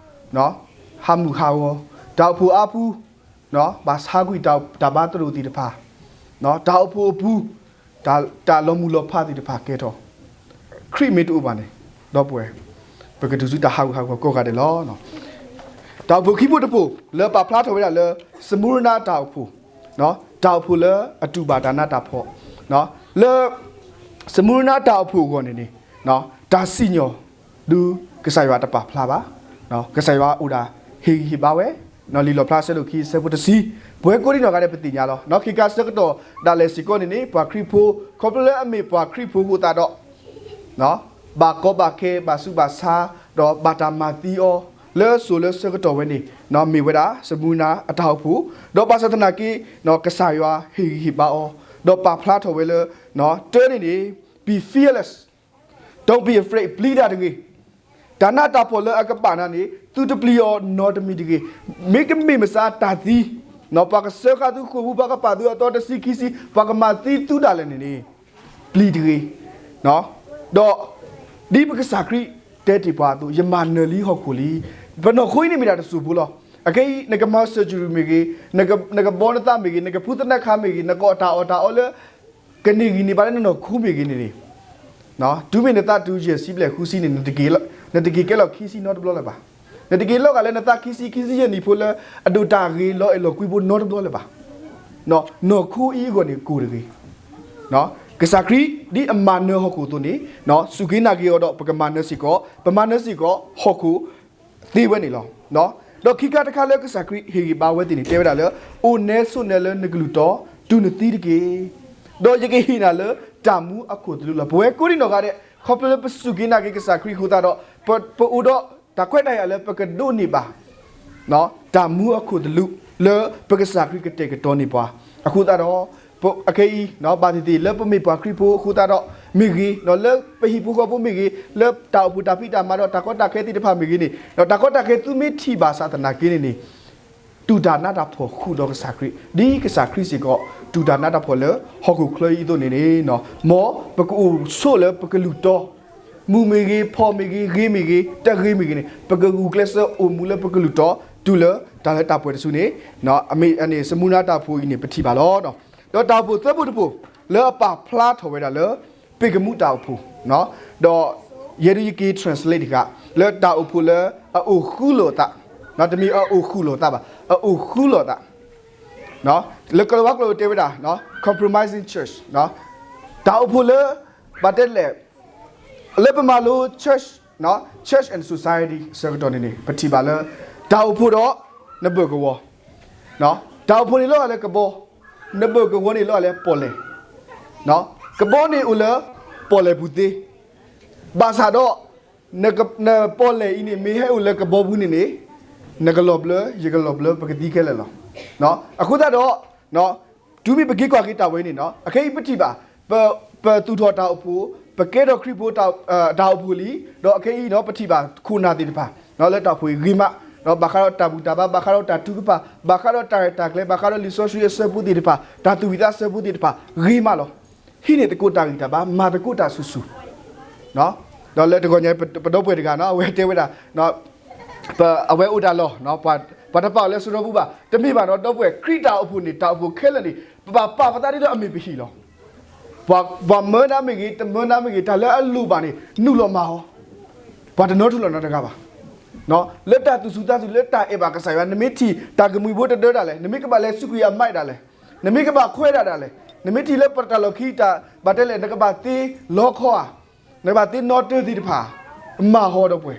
မုၢ်ဟးဂီၤ, တၢ်အိၣ်ဖှိၣ်အါဖူ ဘၣ်ဆါကွံာ်တၢ်ဘါသရိာ်သ့ၣ်တဖၣ်, တၢ်အိၣ်ဖှိၣ်အပူၤ, တၢ်လီၤမုၢ်လီၤဖးသ့ၣ်တဖၣ်ကဲထီၣ်, ခရံာ်မ့ၢ်တအိၣ်ဘၣ်န့ၣ်, ဒီပုၢ်ဝဲၢ်, ပကတုၤဆူတၢ်ဟးဂူာ်ဟးဂီၤကိးဂၤဒဲးလီၤ. တၢ်အိၣ်ဖှိၣ်ခံဘိတဘိ လၢပာ်ဖျါထီၣ်ဝဲဒၣ်လၢ စမူရနါတၢ်အိၣ်ဖှိၣ်, တၢ်အိၣ်ဖှိၣ်လၢအတူၢ်ဘၣ်တၢ်နးတၢ်ဖှီၣ်, လၢ စမူရနၤတၢ်အိၣ်ဖှိၣ်အဂီၢ်န့ၣ်န့ၣ် တၢ်စံၣ်ညီၣ်ဒုး ကစၢ်ယွၤတပာ်ဖျါဘၣ်. ကစၢ်ယွၤအိၣ်ဒၣ်ဟ့ၣ်ဂံၢ်ဟ့ၣ်ဘါဝဲ, လံာ်လီၣ်ဖျါအဆၢဒိၣ်ခံ အဆၢဖိတဆံ, ပဝဲကိးဒံနီၢ်ဂၤဒဲးပသ့ၣ်ညါလီၤ. ခဲကနံၣ်အဆၢကတီၢ်ဒၣ်လဲာ်စ့ၢ်ကီးန့ၣ်န့ၣ် ပှၤခရံာ်ဖိ ခီဖျိလၢအမ့ၢ်ပှၤခရံာ်ဖိအဃိသတးဒီး ဘၣ်ကီဘၣ်ခဲ ဘၣ်ဆူးဘၣ်ဆါ ဒီးဘၣ်တၢ်မၤသံအီၤ လၢစိၤလၢဆၢကတီၢ်ဝဲန့ၣ် မ့ၢ်ဝဲဒၣ် စမူရနၤအတၢ်အိၣ်ဖှိၣ်, ဒီးဘၣ်ဆၣ်သနာ်က့ ကစၢ်ယွၤဟ့ၣ်ဂံၢ်ဟ့ၣ်ဘါအီၤ, ဒီးပာ်ဖျါထီၣ်ဝဲလၢ တၢ်န့ၣ်န့ၣ် be fearless, don't be afraid, ပျံၤတၢ်တဂ့ၤ. တၢ်နးတၢ်ဖှီၣ်လၢအကဘၣ်နၤန့ၣ် သုတပျံၤအီၤနီတမံၤတဂ့ၤ. မ့ၢ်ကမ့ၢ်မစါတၢ်သံ ပှၤကစၢဃာ်သုဃိာ်ပူၤ ပှၤကပာ်သုအသီတဆံခံဆံ ပှၤကမၤသံသုဒၣ်လဲာ်န့ၣ်န့ၣ် ပျံၤတဂ့ၤ. ဒီး ဒ်ပကစၢ်ခရံာ်တဲတ့ၢ်ပှၤအသိး ယမၤနၢၤလံဟီၣ်ခိၣ်လံ. ပနီၢ်ခိအံၤန့ၣ်မ့ၢ်ဒၣ်တစိၢ်ဖိလီၤ. အခဲအံၤ နကမၤ surgery မ့ၢ်ဂ့ၤ, နကဘီနသးမ့ၢ်ဂ့ၤ, နကဖုသနၢ်ခါမ့ၢ်ဂ့ၤ, နကအီၣ်တၢ်အီၣ်တၢ်အီလၢ ကန့ၢ်ဂံၢ်န့ၢ်ဘါလၢနနီၢ်ခိမ့ၢ်ဂ့ၤန့ၣ်န့ၣ် တုၤမ့ၢ်နသးတုၤယဲၢ်ဆံဘျဲၣ်ဃုဆံန့ၣ် နတက့ၤကဲလီၤခံဆံနီတဘျီလၢၤဘၣ်. နတက့ၤလီၤဂာ်လၢနသးခံဆံ ခံဆံယဲၢ်နံၣ်ဖိလၢ အဒိၣ်တၢ်ဂ့ၤလီၤအဲၣ်လီၤကွံဖိနီတဘျီလၢၤဘၣ်. နီၢ်ခိအံၤအဂီၢ်န့ၣ်ကိၢ်တဂ့ၤ. ကစၢ်ခရံာ်ဒ်အမၤနၢၤဟီၣ်ခိၣ်အသိးန့ၣ် စူၢ်က့ၤနာ်က့ၤအီၤဒီး ပကမၤနၢၤစ့ၢ်ကီး, ပမၤနၢၤစ့ၢ်ကီးဟီၣ်ခိၣ်သ့ဝဲန့ၣ်လီၤ. ဒီးခံခါတခါလၢကစၢ်ခရံာ်ဟ့ၣ်ဂံၢ်ဘါဝဲသ့ၣ်န့ၣ် တဲဝဲဒၣ်လၢ အိၣ်နဲဆိးနဲလၢနကလုၢ်တီ တုၤနသံတက့ၢ်. ဒီးယကဟ့ၣ်နၤလၢတၢ်မူအခိၣ်သလုးလီၤ. ပဝဲကိးဒံနီၢ်ဂၤဒဲး ခီဖျိလၢပစူၢ်က့ၤနာ်က့ၤကစၢ်ခရံာ်အဃိသတးဒီး ပအိၣ်ဒီးတၢ်ခွဲးတၢ်ယာ်လၢပကဒိးန့ၢ်ဘၣ် တၢ်မူအခိၣ်သလုးလၢပကစၢ်ခရံာ်ကတဲာ်ကတီၤန့ၢ်ပှၤအဃိသတးဒီး အခဲအံၤ ဘၣ်သ့ၣ်သ့ၣ်လၢပမ့ၢ်ပှၤခရံာ်ဖိအဃိသတးဒီးမ့ၢ်ဂ့ၤ, လၢပဟံၣ်ဖိဃီဖိမ့ၢ်ဂ့ၤ, လၢတၢ်အိၣ်ဖှိၣ်တၢ်ဖံးတၢ်မၤဒီးတၢ်ကီတၢ်ခဲသ့ၣ်တဖၣ်မ့ၢ်ဂ့ၤန့ၣ် ဒီးတၢ်ကီတၢ်ခဲသုမ့ၢ်ထံၣ်ဘၣ်ဆၣ်သနာ်က့န့ၣ်န့ၣ် တူၢ်တၢ်နးတၢ်ဖှီၣ်ဃုာ်ဒီးကစၢ်ခရံာ်, ဒ်ကစၢ်ခရံာ်စ့ၢ်ကီး တူၢ်တၢ်နးတၢ်ဖှီၣ်လၢဟီၣ်ခိၣ်ချၢအံၤအသိးန့ၣ်န့ၣ်, မ်ပကအိၣ်ဆိးလၢပကလုၢ်တီ မုာ်မ့ၢ်ဂ့ၤ, ဖှီၣ်မ့ၢ်ဂ့ၤ, ဂ့ၤမ့ၢ်ဂ့ၤ, တဂ့ၤမ့ၢ်ဂ့ၤန့ၣ် ပကဂုာ်ကျဲးစၢးအိၣ်မူလၢပကလုၢ်တီ တုၤလၢတၢ်လၢတၢ်ပှဲၤတစုန့ၣ်, အမ့ၢ်န့ၣ် စမူရနၤတၢ်အိၣ်ဖှိၣ်အံၤန့ၣ် ပထံၣ်ဘၣ်လီၤ. ဒီးတၢ်အိၣ်ဖှိၣ်သၢဖှိၣ်တဖှိၣ် လၢအပာ်ဖျါထီၣ်ဝဲဒၣ်လၢ ပ့ၣ်ကမူၣ်တၢ်အိၣ်ဖှိၣ်, ဒီးယဲဒၣ်ယက့ၤ translate တခါ လၢတၢ်အိၣ်ဖှိၣ်လၢအအိၣ်ဃူလိာ်သး, တမ့ၢ်အအိၣ်ဃူလိာ်သးဘၣ်, အအိၣ်ဃူလိာ်သး လၢကလၤဝါကျိာ်တဲဝဲဒၣ် compromising church, တၢ်အိၣ်ဖှိၣ်လၢ ဘၣ်တဲလဲၣ် လၢပမၤလိ church, church and society အဆၢကတီၢ်န့ၣ်န့ၣ် ပထံၣ်ဘၣ်လၢ တၢ်အိၣ်ဖှိၣ်ဒီးနဘၢၣ်ကဝီၤ, တၢ်အိၣ်ဖှိၣ်န့ၣ်လီၤဂာ်လၢကဘီ, နဘၢၣ်ကဝီၤန့ၣ်လီၤဂာ်လၢပီၣ်လဲၣ်, ကဘီန့ၣ်အိၣ်လၢပီၣ်လဲၣ်ပူၤသ့, ဘၣ်ဆၣ်ဒီး နပီၣ်လဲၣ်အံၤန့ၣ် မ့ၢ်ဟဲအိၣ်လၢကဘီပူၤန့ၣ်န့ၣ်, နကလီၤဘျၢ ယကလီၤဘျၢ ပကသံခဲလၢာ်လီၤ. အဃိသတးဒီး တုၤမ့ၢ်ပက့ၤကွၢ်က့ၤတၢ်ဝဲန့ၣ် အခဲအံၤပထံၣ်ဘၣ် ပသူၣ်ထီၣ်တၢ်အိၣ်ဖှိၣ်, ပကဲထီၣ်ခရံာ်ဖိ တၢ်အိၣ်ဖှိၣ်လံ, ဒီးအခဲအံၤ ပထံၣ်ဘၣ်ခိၣ်နၢ်သ့ၣ်တဖၣ် လၢတၢ်အိၣ်ဖှိၣ်အံၤဂ့ၤမး, ဘၣ်ဃးဒီးတၢ်ဘူၣ်တၢ်ဘါ, ဘၣ်ဃးဒီးတၢ်ထုကဖၣ်, ဘၣ်ဃးဒီးတၢ်ရဲၣ်တၢ်ကျဲၤ, ဘၣ်ဃးဒီးလံာ်စီဆှံအဆၢဖိသ့ၣ်တဖၣ်, တၢ်သူၣ်ဝံၣ်သးဆၢဖိသ့ၣ်တဖၣ် ဂ့ၤမးလီၤ. ဟံးန့ၢ်သကိးတၢ်ဂံၢ်တၢ်ဘါ, မၤသကိးတၢ်ဆူၣ်ဆူၣ် ဒီးလၢတဂီၢ်ညါ ပဒီပုၢ်ဝဲၢ်တဂၤ အဝဲတဲဝဲဒၣ် အဝဲအိၣ်တၢ်လီၢ်, ပှၤတပာ်အီၤလၢစရီပူၤဘၣ်, တမ့ၢ်ဘၣ်နီၤ ဒီပုၢ်ဝဲၢ်, ခရံာ်တၢ်အိၣ်ဖှိၣ်န့ၣ် တၢ်အိၣ်ဖှိၣ်ခဲလၢာ်န့ၣ် ပဘၣ်ပာ်ပသးဒ်သိးအမ့ၢ်ပဟံၣ်လီၤ. ပှၤမၢနၤမ့ၢ်ဂ့ၤ, တမၢနၤမ့ၢ်ဂ့ၤ, တၢ်လၢအလိၣ်ဘၣ်န့ၣ် နုာ်လီၤမၤအီၤ, ပှၤတနီထူၣ်လီၤနီတဂၤဘၣ်. လၢတၢ်သူၣ်ဆူၣ်သးဆူၣ် လၢတၢ်အဲၣ်ဘၣ်ကစၢ်ယွၤ နမ့ၢ်ထံၣ်တၢ်ကမှံၤဖိတဒၢဒၣ်လဲာ်, နမ့ၢ်ကဘၣ်လဲၤစူးကွံာ်အမါဒၣ်လဲာ်, နမ့ၢ်ကဘၣ်ခွဲးဒၣ်ဒၣ်လဲာ်, နမ့ၢ်ထံၣ်လၢပတၢ်လီၢ်ခံတၢ် ဘၣ်တဲလဲၣ် နကဘၣ်သ့လီခီဧါ, နကဘၣ်သ့နီတၢသ့ၣ်တဖၣ်, မၤဟီဒီပုၢ်ဝဲ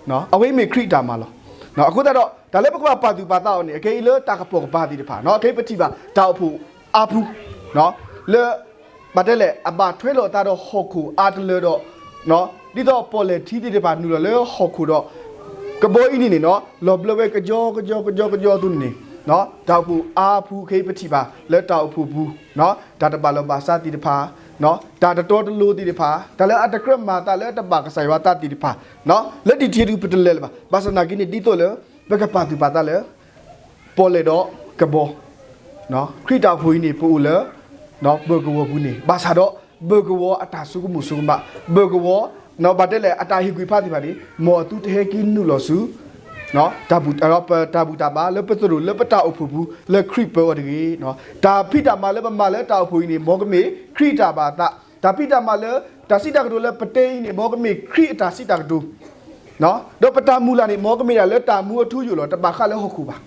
ၢ်, အဝဲအံၤမ့ၢ်ခရံာ်အတၢ်မၤလီၤ. အဃိသတးဒီး တၢ်လၢပကဘၣ်ပာ်သူၣ်ပာ်သးအီၤန့ၣ် အခဲအံၤလၢတၢ်ကပိာ်ကပၤသ့ၣ်တဖၣ်, အခဲအံၤပထံၣ်ဘၣ်တၢ်အိၣ်ဖှိၣ်အါဖု လၢ ဘၣ်တဲလဲၣ် အဘၣ်ထွဲလိာ်အသးဒီးဟီၣ်ခိၣ်အါတလၢဒီး ဒ်သိးပီၣ်လဲၣ်ထံသ့ၣ်တဖၣ်နုာ်လီၤလၢဟီၣ်ခိၣ်ဒီး ကဘီအံၤန့ၣ်န့ၣ် လီၤဘျၢဝဲကယီကယီကယီကယီအသိးန့ၣ်န့ၣ် တၢ်အိၣ်ဖှိၣ်အါဖုခဲအံၤပထံၣ်ဘၣ်လၢတၢ်အိၣ်ဖှိၣ်ပူၤ တၢ်တဘၣ်လီၢ်ဘၣ်စးသ့ၣ်တဖၣ် တၢ်တတီတလိၤသ့ၣ်တဖၣ် တၢ်လၢအတကြၢးမၤသးလၢတဘၣ်ကစၢ်ယွၤသးသ့ၣ်တဖၣ် လၢဒံၣ်ထံဒုးပတလဲၤလၢၤဘၣ်. ဘၣ်ဆၣ်သနာ်က့န့ၣ် ဒ်သိးလၢ ပကပာ်သူၣ်ပာ်သးလၢ ပီၣ်လဲၣ်ဒီးကဘီ ခရံာ်တၢ်အိၣ်ဖှိၣ်အံၤန့ၣ် ပအိၣ်လၢ ဘၢၣ်ကဝီၤပူၤန့ၣ် ဘၣ်ဆၣ်ဒီး ဘၢၣ်ကဝီၤအတၢ်ဆိကမိၣ်ဆိကမး ဘၢၣ်ကဝီၤ ဘၣ်တဲလဲၣ် အတၢ်ဟ့ၣ်ကွံာ်ဖးသ့ၣ်တဖၣ်န့ၣ် မ်အသုတဟဲက့ၤနုာ်လီၤဆူ တၢ်ဘူၣ်တၢ်ဘါလၢပသရိာ်လၢပတၢ်အိၣ်ဖှိၣ်ပူၤ လၢခရံာ်ပၢအီၤတဂ့ၤ. တၢ်ဖံးတၢ်မၤလၢပမၤလၢတၢ်အိၣ်ဖှိၣ်အံၤန့ၣ် မ်ကမ့ၢ်ခရံာ်အတၢ်ဘၣ်သး တၢ်ဖံးတၢ်မၤလၢ တၢ်စံးတၢ်ကတိၤလၢပတဲအံၤန့ၣ် မ်ကမ့ၢ်ခရံာ်အတၢ်စံးတၢ်ကတိၤ ဒီးပတၢ်မုၢ်လၢ်န့ၣ် မ်ကမ့ၢ်ဒၣ်လၢတၢ်မူအထူအယိာ်လီၤ. တဘၣ်ဃးလၢဟီၣ်ခိၣ်ဘၣ်.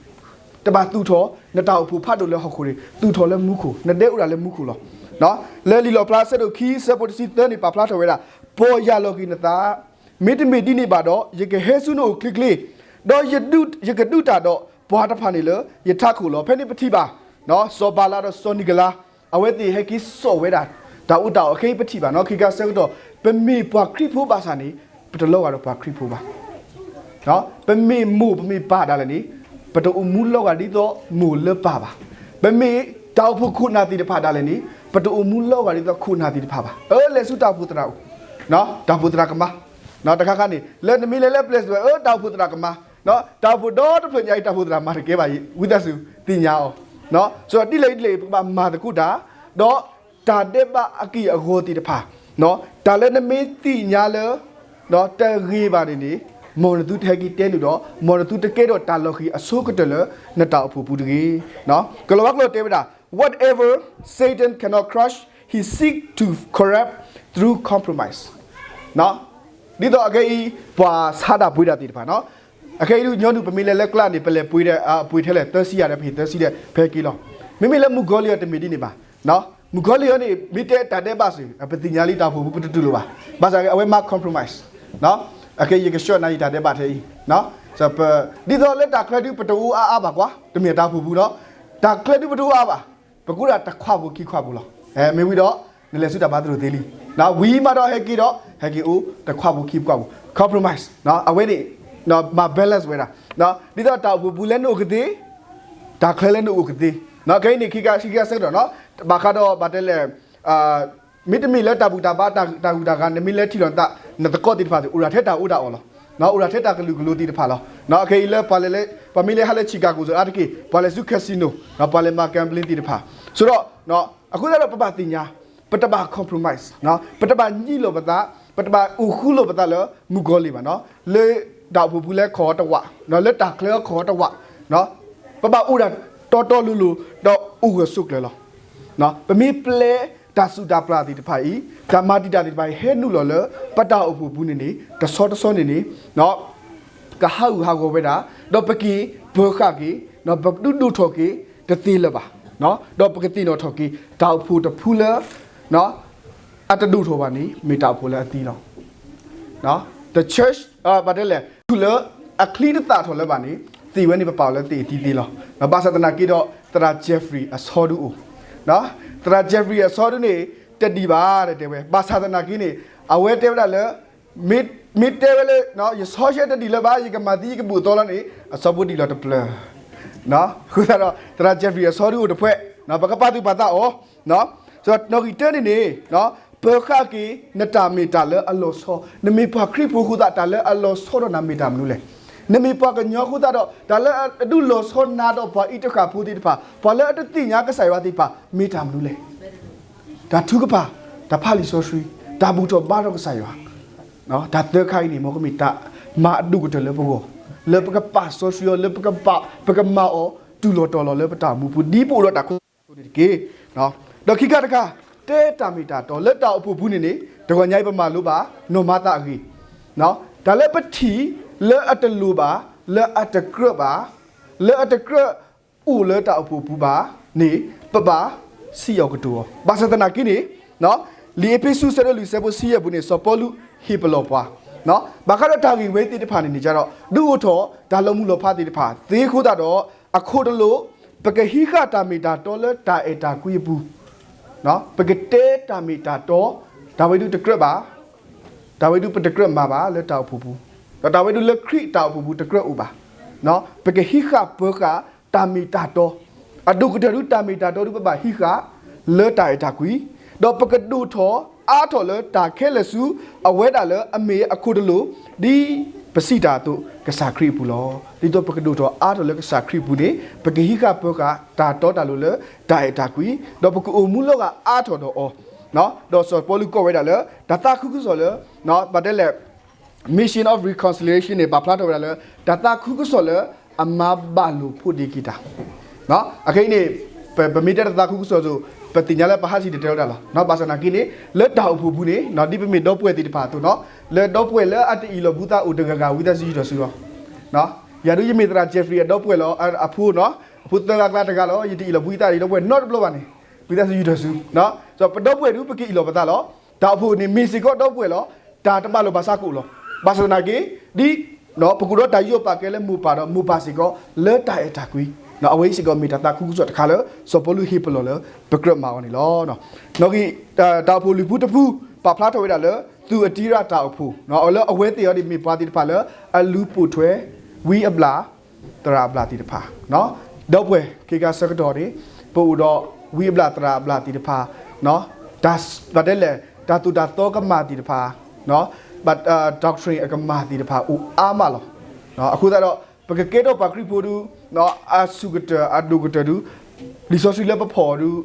တဘၣ်သူၣ်ထီၣ် နတၢ်အိၣ်ဖှိၣ်ဖးဒိၣ်လၢဟီၣ်ခိၣ်န့ၣ် သူၣ်ထီၣ်လၢမူခိၣ် နဒဲအိၣ်ဒၣ်လၢမူခိၣ်လီၤ. လၢလံာ်လီၣ်ဖျါအဆၢဒိၣ်ခံ အဆၢဖိတဆံသၢန့ၣ် ပာ်ဖျါထီၣ်ဝဲဒၣ်, ပီၢ်ယၢ်လီၤက့ၤနသး, မ့တမ့ၢ်ဒ်န့ၣ်ဘၣ်ဒီး ယကဟဲဆူနအိၣ်ချ့ချ့, ဒီးယကဒုးတၢ်ဒီးပှၤတဖၣ်န့ၣ်လၢယထးခိၣ်လီၤ. ဖဲန့ၣ်ပထံၣ်ဘၣ် စီၤဘၤလးဒီးစီၤနံၤကလါ အဝဲသ့ၣ်ဟဲက့ၤစိာ်ဝဲဒၣ် တၢ်အူတၢ်အီၣ်ခဲအံၤပထံၣ်ဘၣ်နီၤ. ခံခါဆၢကတီၢ် ပမ့ၢ်ပှၤခရံာ်ဖိဘၣ်ဆၣ်န့ၣ် ပတလီၤဂာ်ဒီးပှၤခရံာ်ဖိဘၣ်. ပမ့ၢ်မိၢ်ပမ့ၢ်ပၢ်ဒၣ်လဲာ်န့ၣ် ပတအိၣ်မူလီၤဂာ်ဒ်သိးမိၢ်လၢပၢ်ဘၣ်. ပမ့ၢ်တၢ်အိၣ်ဖှိၣ်ခိၣ်နၢ်သ့ၣ်တဖၣ်ဒၣ်လဲာ်န့ၣ် ပတအိၣ်မူလီၤဂာ်ဒ်သိးခိၣ်နၢ်သ့ၣ်တဖၣ်ဘၣ်. အၢ လဲၤဆူတၢ်အိၣ်ဖှိၣ်သရၣ်အိၣ်, တၢ်အိၣ်ဖှိၣ်သရၣ်ကမၤ, တခါခါန့ၣ် လၢနမ့ၢ်လဲၤလၢပျဲၢ်စ့ၢ်ဝဲ အၢ တၢ်အိၣ်ဖှိၣ်သရၣ်ကမၤ, တၢ်အိၣ်ဖှိၣ်ဒီတဖျၢၣ်ညါအံၤ တၢ်အိၣ်ဖှိၣ်သရၣ်မၤတကဲဘၣ်အံၤ ဝံသးစူၤသ့ၣ်ညါအီၤ. ဒီးဒ်လဲၣ်ဒ်လဲၣ် ပကဘၣ်မၤသကိးတၢ်, ဒီးတၢ်ဒဲးဘးအက့ၢ်အဂီၤသ့ၣ်တဖၣ်, တၢ်လၢနမ့ၢ်သ့ၣ်ညါလၢ တဂ့ၤဘၣ်န့ၣ်န့ၣ်, မ်နသုတဟဲက့ၤတဲနုာ်ဒီး မ်နသုတကဲထီၣ်တၢ်လီၤဃံၤအဆိကတၢၢ်လၢနတၢ်အိၣ်ဖှိၣ်ပူၤတဂ့ၤ. ကလီၤဝါကျိာ်တဲဝဲဒၣ်, Whatever Satan cannot crush, he seeks to corrupt through compromise. ဒ်သိးအခဲအံၤ ပှၤဆါတၢ်ပှ့ၤတၢ်သ့ၣ်တဖၣ်နီၤ, အခဲအံၤဒုးညီနုၢ် ပမ့ၢ်လဲၤလၢကျါန့ၣ် ပလဲၤပှ့ၤဒီး ပှ့ၤထဲလဲၣ် သၢဆံယၤဒီး ပဟ့ၣ်သၢဆံဒီး ဖဲက့ၤလီၤ. မ့မ့ၢ်လၢမုၣ်ကီၤလံၢ်အီၤတမ့ၢ်ဒ်န့ၣ်ဘၣ်. မုၣ်ကီၤလံၢ်အီၤန့ၣ် မ့ၢ်တဲတၢ်ဒဲးဘးစ့ၢ် ပသ့ၣ်ညါလံ တၢ်အိၣ်ဖှိၣ်ပူၤပတတူၢ်လိာ်ဘၣ်. ဘၣ်ဆၣ်အဝဲမၤ compromise အခဲအံၤယကဆှၢနၤယတၢ်ဒဲးဘးထဲအံၤ, ဒ်သိးလၢတၢ်ချၢဒုး ပတအိၣ်အါအါဘၣ်ကွၢ်, တမ့ၢ်တၢ်အိၣ်ဖှိၣ်ပူၤနီၤ, တၢ်ချၢဒုးပတအိၣ်အါဘၣ်, ပကအိၣ်ဒၣ်တခွးဖိခံခွးဖိလီၤ. မ့ၢ်ဝံၤဒီး နလဲၤဆူတၢ်ဘါသရိာ်သ့လံ. ဝံၤမးဒီးဟဲက့ၤဒီး ဟဲက့ၤအိၣ်တခွးဖိခံခွးဖိ compromise အဝဲန့ၣ် မၤ balance ဝဲဒၣ်, ဒ်သိးတၢ်အိၣ်ဖှိၣ်ပူၤလၢနအိၣ်ကသ့, တၢ်ချၢလၢနအိၣ်ကသ့, ခဲအံၤန့ၣ် ခံခါဆၢကတီၢ်နီၤ, ဘၣ်ဃးဒီးဘၣ်တဲလဲၣ် မ့တမ့ၢ်လၢတၢ်ဘူၣ်တၢ်ဘါ တၢ်ဂုၤတၢ်ဂၤ နမ့ၢ်လဲၤထံၣ်လီၤနသး နသကိးသ့ၣ်တဖၣ် အိၣ်ဒၣ်ထဲတၢ်အီၣ်တၢ်အီလီၤ. အိၣ်ဒၣ်ထဲတၢ်ကလုာ်ကလိၤသ့ၣ်တဖၣ်လီၤ. ခဲအံၤလၢပှၤလဲၤလၢ ပှၤမ့ၢ်လဲၤဟးလၢ Chicago စ့ၢ်အါတက့ၢ် ပှၤလဲၤဆူ casino ပှၤလဲၤမၤ gambling သ့ၣ်တဖၣ်, ဆိုတော့ အဃိသတးဒီးပဘၣ်သ့ၣ်ညါ, ပတဘၣ် compromise, ပတဘၣ်ညံးလိာ်ပသး, ပတဘၣ်အိၣ်ဃူလိာ်ပသးလၢမုၣ်ကီၤလံၢ်ဘၣ်နီၤ, လၢတၢ်အိၣ်ဖှိၣ်ပူၤလၢခီၣ်တဝး, လၢတၢ်ချၢခီၣ်တဝး, ပဘၣ်အိၣ်ဒၣ်တီတီလိၤလိၤ ဒီးအိၣ်ဂၢၢ်ဆိးကျၢၤလီၤ. ပမ့ၢ်ပျဲတၢ်စူၣ်တၢ်ပျၢ်သ့ၣ်တဖၣ်အံၤ, တၢ်မၤတံာ်တာ်သ့ၣ်တဖၣ်အံၤ ဟဲနုာ်လီၤလၢ ပတၢ်အိၣ်ဖှိၣ်ပူၤန့ၣ်န့ၣ် တဆီတဆီန့ၣ်န့ၣ် ကဟးဂူာ်ဟးဂီၤဝဲဒၣ်, ဒီးပက့ၤပၢၤဃာ်က့ၤ, ပကဒုးဒိၣ်ထီၣ်က့ၤတသ့လၢၤဘၣ်, ဒီးပကသ့ၣ်နီၣ်ထီၣ်က့ၤ တၢ်အိၣ်ဖှိၣ်တဖုလၢ အတဒိၣ်ထီၣ်ဘၣ်န့ၣ် မ့ၢ်တၢ်အိၣ်ဖှိၣ်လၢအသံလီၤ. The church, ဘၣ်တဲလဲၣ် ထူၣ်လၢအချံတသၣ်ထီၣ်လၢၤဘၣ်န့ၣ် သ့ၣ်ဝဲန့ၣ် ပပာ်အီၤလၢသ့ၣ်အသံသ့လီၤ. ဘၣ်ဆၣ်သနာ်က့ဒီး သရၣ် Jeffrey အဆီဒုအိၣ်, သရၣ် Jeffrey အဆီဒုန့ၣ် တဒံးဘၣ်တဲဝဲ, ဘၣ်ဆၣ်သနာ်က့န့ၣ် အဝဲတဲဝဲဒၣ်လၢ မ့ၢ်တဲဝဲလၢ ယဆီဆှဲတဒံးလၢၤဘၣ် ယကမၤသံယကဘူၣ်အသီလီၤန့ၣ် အဆီဖိဒံးလီၤတပျၢၤ. အဃိသတးဒီး သရၣ် Jeffrey အဆီဒုအိၣ်တဖှဲး ပကပာ်သူၣ်ပာ်သးအီၤ, နီၣ်ဂံၢ်တၢန့ၣ်န့ၣ် ပၢၤဃာ်က့ၤ နတၢ်မ့ၢ်တၢ်လၢအလီၤဆီ, နမ့ၢ်ပှၤခရံာ်ဖိအဃိသတး တၢ်လၢအလီၤဆီဒီးနၤမ့ၢ်တၢ်မနုၤလဲၣ်. နမ့ၢ်ပှၤကညီအဃိသတးဒီး တၢ်လၢအဒုးလီၤဆီနၤဒီးပှၤအံၤတဃၣ်ဖိသ့ၣ်တဖၣ် ပှၤလၢအတသ့ၣ်ညါကစၢ်ယွၤသ့ၣ်တဖၣ် မ့ၢ်တၢ်မနုၤလဲၣ်. တၢ်ထုကဖၣ်, တၢ်ဖးလံာ်စီဆှံ, တၢ်ဘူၣ်ထီၣ်ဘါထီၣ်ကစၢ်ယွၤ, တၢ်သၢခါအံၤန့ၣ် မ်ကမ့ၢ်တၢ်မၤအဒိၣ်ကတၢၢ်လၢပဂီၢ်, လၢပကပာ်စီဆှံအီၤ, လၢပကပာ်, ပကမၤအီၤ တုၤလီၤတီၤလီၤလၢပတၢ်အိၣ်မူပူၤ ဒ်ပအိၣ်ဒီးတၢ်ခိတၢ်သွဲၣ်အသိးန့ၣ်တက့ၢ်. ဒီးခံခါတခါ တဲတၢ်မ့ၢ်တၢ်တီ လၢတၢ်အိၣ်ဖှိၣ်ပူၤန့ၣ်န့ၣ် တဂီၤညါအံၤပမၤလိဘၣ် နီၢ်မၤသးအဂ့ၢ်, တၢ်လၢပထံၣ်လၢအတလိၤဘၣ်, လၢအတကြၢးဘၣ်, လၢအတကြၢးအိၣ်လၢတၢ်အိၣ်ဖှိၣ်ပူၤဘၣ်န့ၣ် ပဘၣ်စံၣ်ညီၣ်ကတိၤအီၤ. ဘၣ်ဆၣ်သနာ်က့န့ၣ် လံာ်အ့းဖ့းစူး ဆၢဒိၣ်လွံၢ် ဆၢဖိဆံယဲၢ်ပူၤန့ၣ် စီၤပီလူးဟ့ၣ်ပလီၢ်ပှၤ, ဘၣ်ဃးဒီးတၢ်ဂ့ၢ်ဝဲသ့ၣ်တဖၣ်န့ၣ်န့ၣ် ကဒီး ဒုးအိၣ်ထီၣ်တၢ်လီၤမုၢ်လီၤဖးသ့ၣ်တဖၣ်သ့အဃိသတးဒီး အခိၣ်တလိၤ ပကဟံးဃာ်တၢ်မ့ၢ်တၢ်တီလၢတၢ်အဲၣ်တၢ်ကွံအပူၤ, ပကတဲတၢ်မ့ၢ်တၢ်တီ, တၢ်ဝဲဒုးတကြၢးဘၣ်, တၢ်ဝဲဒုးပတကြၢးမၤဘၣ်လၢတၢ်အိၣ်ဖှိၣ်ပူၤ, ဒီးတၢ်ဝဲဒုးလၢခရံာ်တၢ်အိၣ်ဖှိၣ်ပူၤတကြၢးအိၣ်ဘၣ်, ပကဟံးဃာ်ပၢၤဃာ်တၢ်မ့ၢ်တၢ်တီ, အဒိၣ်ကတၢၢ်ဒုးတၢ်မ့ၢ်တၢ်တီဒုးပဘၣ်ဟံးဃာ်လၢတၢ်အဲၣ်တၢ်ကွံ, ဒီးပကဒိၣ်ထီၣ်အါထီၣ်လၢတၢ်ခဲလၢာ်ဆူ အဝဲဒၣ်လၢအမ့ၢ်အခိၣ်တလိၤ ဒ်ပစံးတၢ်အသိး ကစၢ်ခရံာ်အပူၤလီၤ. ဒ်သိးပကဒိၣ်ထီၣ်အါထီၣ်လၢကစၢ်ခရံာ်အပူၤန့ၣ် ပကဟံးဃာ်ပၢၤဃာ်တၢ်တီတၢ်လိၤလၢတၢ်အဲၣ်တၢ်ကွံ, ဒီးပကအိၣ်မူလီၤဂာ်အါထီၣ်ဒီးအီၤ, ဒီးစီၤပီလူးကိးဝဲဒၣ်လၢ တၢ်သးခုကစီၣ်လၢ ဘၣ်တဲလဲၣ် Mission of Reconciliation န့ၣ် ပာ်ဖျါထီၣ်ဝဲဒၣ်လၢ တၢ်သးခုကစီၣ်လၢအမၤဘၣ်လိာ်ဖိးဒ့က့ၤတၢ်. အခဲအံၤန့ၣ် ပမ့ၢ်တဲတၢ်သးခုကစီၣ်အသိး ပသ့ၣ်ညါလၢပဟးဆံးတဲတဲဝဲဒၣ်လီၤ. ဘၣ်ဆၣ်သနာ်က့န့ၣ် လၢတၢ်အိၣ်ဖှိၣ်ပူၤန့ၣ် ဒ်ပမ့ၢ်ဒီပုၢ်ဝဲၢ်သ့ၣ်တဖၣ်အသိးနီၤ, လၢဒီပုၢ်ဝဲၢ်လၢအတအ့ၣ်လိာ်ဘၣ်သးအိၣ်တဂၤဂၤ ဝံသးစူၤယံၤထီၣ်ဆူအီၤ. ယၤဒုးယမ့ၢ်သရၣ် Jeffrey အဒီပုၢ်ဝဲၢ်လီၤ, အဖိနီၤ, အဖိသၢဂၤအကျါတဂၤလီၤ, ယတအ့ၣ်လိာ်ဘၣ်သးဒီးဒီပုၢ်ဝဲၢ်နီတဘျီဘၣ်န့ၣ်, ဝံသးစူၤယူာ်ထီၣ်ဆူ, ပဒီပုၢ်ဝဲၢ်ဒုး ပကအ့ၣ်လိာ်ပသးလီၤ. တၢ်အိၣ်ဖှိၣ်န့ၣ်မ့ၢ်စ့ၢ်ကီးဒီပုၢ်ဝဲၢ်လီၤ. တၢ်တဘၣ်လိာ်ဘၣ်စးကအိၣ်လီၤ. ဘၣ်ဆၣ်သနာ်က့ ဒ် ပကအိၣ်ဒီးတၢ်ယူးယီၣ်ပာ်ကဲလၢမိၢ်ပၢ်ဒီးမိၢ်ပၢ်စ့ၢ်ကီး လၢတၢ်အဲၣ်တၢ်ကွံ, အဝဲအံၤစ့ၢ်ကီးမ့ၢ်တၢ်သးခုကစီၣ်တခါလၢ စီၤပီလူးဟ့ၣ်ပလီၢ်လၢ ပကြၢးမၤအီၤန့ၣ်လီၤ. နီၣ်ဂံၢ် တၢ်အိၣ်ဖှိၣ်လွံၢ်ဖုတဖု ပာ်ဖျါထီၣ်ဝဲဒၣ်လၢ သုးအတံရၣ်တၢ်အိၣ်ဖှိၣ် လၢအဝဲသ့ၣ်အံၤန့ၣ်မ့ၢ်ပှၤသ့ၣ်တဖၣ်လၢ အလူၤပိာ်ထွဲ ဝံအဘျၣ် သရၣ်အဘျၣ်သ့ၣ်တဖၣ်, ဒီပုၢ်ဝဲၢ်ခဲခါဆၢကတီၢ်န့ၣ် ပအိၣ်ဒီးဝံအဘျၣ်သရၣ်အဘျၣ်သ့ၣ်တဖၣ်, တၢ် ဘၣ်တဲလဲၣ် တၢ်သိၣ်တၢ်သီကမၣ်သ့ၣ်တဖၣ်, doctrine အကမၣ်သ့ၣ်တဖၣ်အိၣ်အါမးလီၤ. အဃိသတးဒီး ပကကဲထီၣ်ပှၤခရံာ်ဖိဒုး အဆူၣ်ကတၢၢ်အဒိၣ်ကတၢၢ်ဒုး လံာ်စီဆှံလၢပဖီၣ်အီၤဒုး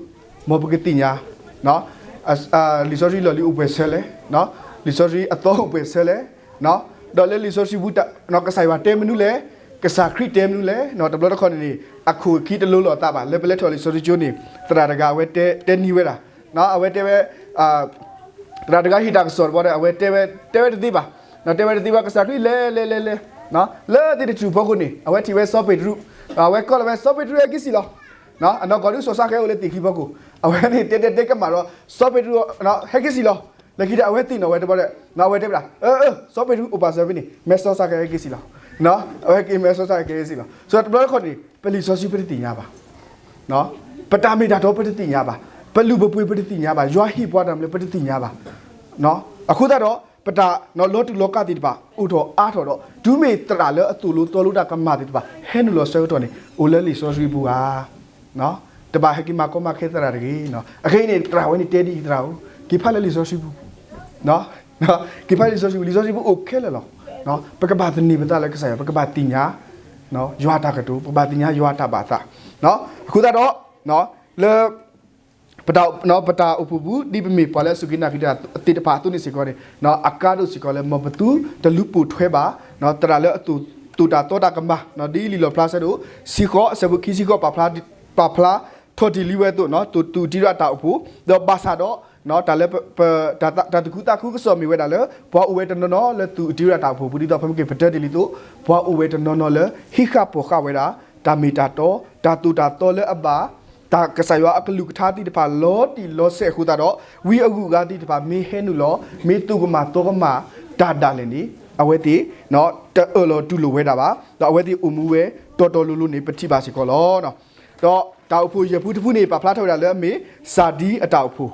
မ်ပကသ့ၣ်ညါ လံာ်စီဆှံလီၢ်လံၤအိၣ်ပှဲၤဆၢလဲၣ်, လံာ်စီဆှံအသီအိၣ်ပှဲၤဆၢလဲၣ်, ဒီးလၢလံာ်စီဆှံပူၤ ကစၢ်ယွၤတဲမနုၤလဲၣ်, ကစၢ်ခရံာ်တဲမနုၤလဲၣ်, တဘျီတခီၣ်န့ၣ်န့ၣ် အခိၣ်အခံတလိၤလိာ်အသးဘၣ် လၢပလဲၤထီၣ်လံာ်စီဆှံကၠိန့ၣ် သရၣ်တဂၤအဝဲတဲနံၤဝဲဒၣ်, အဝဲတဲဝဲ သရၣ်တဂၤဟ့ၣ်တၢ်ကစီၣ်တဘျီဒီး အဝဲတဲဝဲ တဲဝဲတသ့ဘၣ်, တဲဝဲတသ့ဘၣ် ကစၢ်ခရံာ်လဲၤလဲၤလဲၤလဲၤ လၢသ့ၣ်တထူၣ်ဖီခိၣ်န့ၣ် အဝဲထံၣ်ဝဲစီၤပ့းတရူး, အဝဲကိးလီၤဝဲစီၤပ့းတရူးဟဲက့ၤစံၣ်လီၤ. အနီၢ်ကီၢ်ဒုးစီၤၡါဃဲအိၣ်လၢသ့ၣ်ခံဖီခိၣ်, အဝဲန့ၣ်တဲတဲတဲကမၣ်ဒီး စီၤပ့းတရူး ဟဲက့ၤစံၣ်လီၤ. လၢခံဒီးအဝဲသ့ၣ်နီၣ်ဝဲတဘျီဒီး အဝဲတဲဝဲဒၣ် အၢ အၢ စီၤပ့းတရူးအိၣ်ပာ်စၢၤဖဲန့ၣ် မဲစီၤၡါဃဲဟဲက့ၤစံၣ်လီၤ. အဝဲက့ၤမဲစီၤၡါဃဲက့ၤစံၣ်လီၤ. ဆိတဘျီတခီၣ်န့ၣ် ပလံာ်စီဆှံပတသ့ၣ်ညါဘၣ် ပတၢ်မ့ၢ်တၢ်တီ ပတသ့ၣ်ညါဘၣ်, ပလုၢ်ပပှ့ၤ ပတသ့ၣ်ညါဘၣ်, ယွၤဟ့ၣ်ပှၤတၢ်မနုၤ ပတသ့ၣ်ညါဘၣ်. အဃိသတးဒီး ပတၢ်လီၤတူာ်လီၤကာ်သ့ၣ်တဖၣ် အိၣ်ထီၣ်အါထီၣ်ဒီး တုၤမ့ၢ်သရၣ်လၢအသိၣ်လိသီလိတၢ်ကမၣ်သ့ၣ်တဖၣ် ဟဲနုာ်လီၤဆၢကတီၢ်န့ၣ် အိၣ်လၢလံာ်စီဆှံပူၤဧါ. တဘၣ်ဟဲက့ၤမၤကီမၤခဲသရၣ်တဂ့ၤ. အခဲအံၤန့ၣ် သရၣ်ဝဲန့ၣ်တဲဒ်အံၤ သရၣ်ဧၢ, က့ၤဖးလၢလံာ်စီဆှံပူၤ က့ၤဖးလံာ်စီဆှံပူၤ, လံာ်စီဆှံပူၤအိၣ်ခဲလၢာ်လီၤ. ပကဘၣ်သန့ၤပသးလၢကစၢ်ယွၤ, ပကဘၣ်သ့ၣ်ညါ ယွၤအတၢ်ကတိၤ, ပကဘၣ်သ့ၣ်ညါယွၤအတၢ်ဘၣ်သး. အဃိသတးဒီး လၢ ပတၢ်အိၣ်ဖှိၣ်ပူၤ ဒ်ပမ့ၢ်ပှၤလၢအစူၢ်က့ၤနာ်က့ၤတၢ်သ့ၣ်တဖၣ်အသိးန့ၣ်စ့ၢ်ကီးန့ၣ် အကါဒိၣ်စ့ၢ်ကီးလၢ မ်ပသုတလူၤပိာ်ထွဲဘၣ် သရၣ်လၢအသိၣ်တၢ်သီတၢ်ကမၣ် ဒ်လံာ်လီၣ်ဖျါဆၢဒိၣ် ဆံဃိး အဆၢဖိခံဆံဃိး ပာ်ဖျါ ပာ်ဖျါထီၣ်တ့ၢ်လံဝဲအသိး သုးအတံရၣ်တၢ်အိၣ်ဖှိၣ် ဒီးဘၣ်ဆၣ်ဒီး တၢ်လၢ တၢ်သကုၤသးခုကစီၣ်မ့ၢ်ဝဲဒၣ်လၢ ပှၤအိၣ်ဝဲတနီၤနီၤလၢသုးအတံရၣ်တၢ်အိၣ်ဖှိၣ်ပူၤ ဒ်သိးဖဲမ့ၢ်က့ၤပတဲတ့ၢ်လံအသိး ပှၤအိၣ်ဝဲတနီၤနီၤလၢ ဟံးဃာ်ပိာ်ဃာ်ဝဲဒၣ် တၢ်မ့ၢ်တၢ်တီ တၢ်သိၣ်တၢ်သီလၢအဘၣ် တၢ်ကစၢ်ယွၤအကလုၢ်ကထါသ့ၣ်တဖၣ်လီၤတံၢ်လီၤဆဲးအဃိသတးဒီး ဝံအဂုၤအဂၤသ့ၣ်တဖၣ်မ့ၢ်ဟဲနုာ်လီၤ မ့ၢ်သိၣ်ကမၣ်သီကမၣ် တၢ်ဒၣ်လဲာ်န့ၣ် အဝဲသ့ၣ် တအၢၣ်လီၤတူၢ်လိာ်ဝဲဒၣ်ဘၣ် ဒီးအဝဲသ့ၣ်အိၣ်မူဝဲတီတီလိၤလိၤန့ၣ် ပထံၣ်ဘၣ်စ့ၢ်ကီးလီၤ. ဒီးတၢ်အိၣ်ဖှိၣ်ယဲၢ်ဖုတဖုန့ၣ် ပာ်ဖျါထီၣ်ဝဲဒၣ်လၢအမ့ၢ် စၢ်ဒံအတၢ်အိၣ်ဖှိၣ်,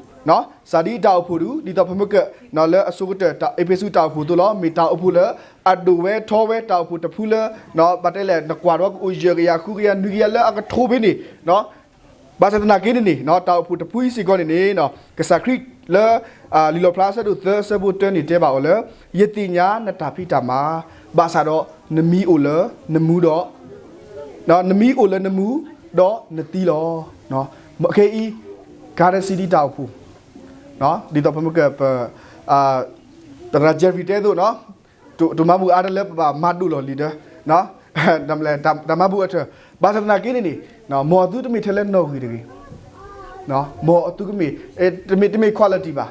စၢ်ဒံအတၢ်အိၣ်ဖှိၣ်ဒုး ဒ်သိးပမ့ၢ်က လၢအဆိကတၢၢ် အ့းဖ့းစူးတၢ်အိၣ်ဖှိၣ်အသိးလီၤ. မ့ၢ်တၢ်အိၣ်ဖှိၣ်လၢ အဒိၣ်ဝဲထီဝဲတၢ်အိၣ်ဖှိၣ်တဖုလၢ ဘၣ်တဲလဲၣ် နကွၢ်ဒီးကအိၣ်ယဲၢ်ကယၤဃုကယၤနွံကယၤလၢအကထိဘ့ၣ်န့ၣ် ဘၣ်ဆၣ်သနာ်က့န့ၣ်န့ၣ် တၢ်အိၣ်ဖှိၣ်တဖုအံၤစ့ၢ်ကီးန့ၣ်န့ၣ် ကစၢ်ခရံာ်လၢ လံာ်လီၣ်ဖျါဆၢဒိၣ်သၢအဆၢဖိတၢန့ၣ်တဲဘၣ်အီၤလၢ ယသ့ၣ်ညါနတၢ်ဖံးတၢ်မၤ ဘၣ်ဆၣ်ဒီးနမံၤအိၣ်လၢနမူဒီး နမံၤအိၣ်လၢနမူ ဒီးနသံလီၤ. ခဲအံၤ Garden City တၢ်အိၣ်ဖှိၣ် ဒ်သိးပမ့ၢ်က ပ သရၣ် Jeffrey တဲအသိး တမၤဘူၣ်အါတလၢပဘၣ်မၤဒိၣ်လီၤလံဒီး တၢ်မၤဘူၣ်အထၢၣ် ဘၣ်ဆၣ်သနာ်က့န့ၣ်န့ၣ် မ်အသုတမ့ၢ်ထဲလၢနီၣ်ဂံၢ်တဂ့ၤ, မ်အသုကမ့ၢ် တမ့ၢ် တမ့ၢ် quality ဘၣ်,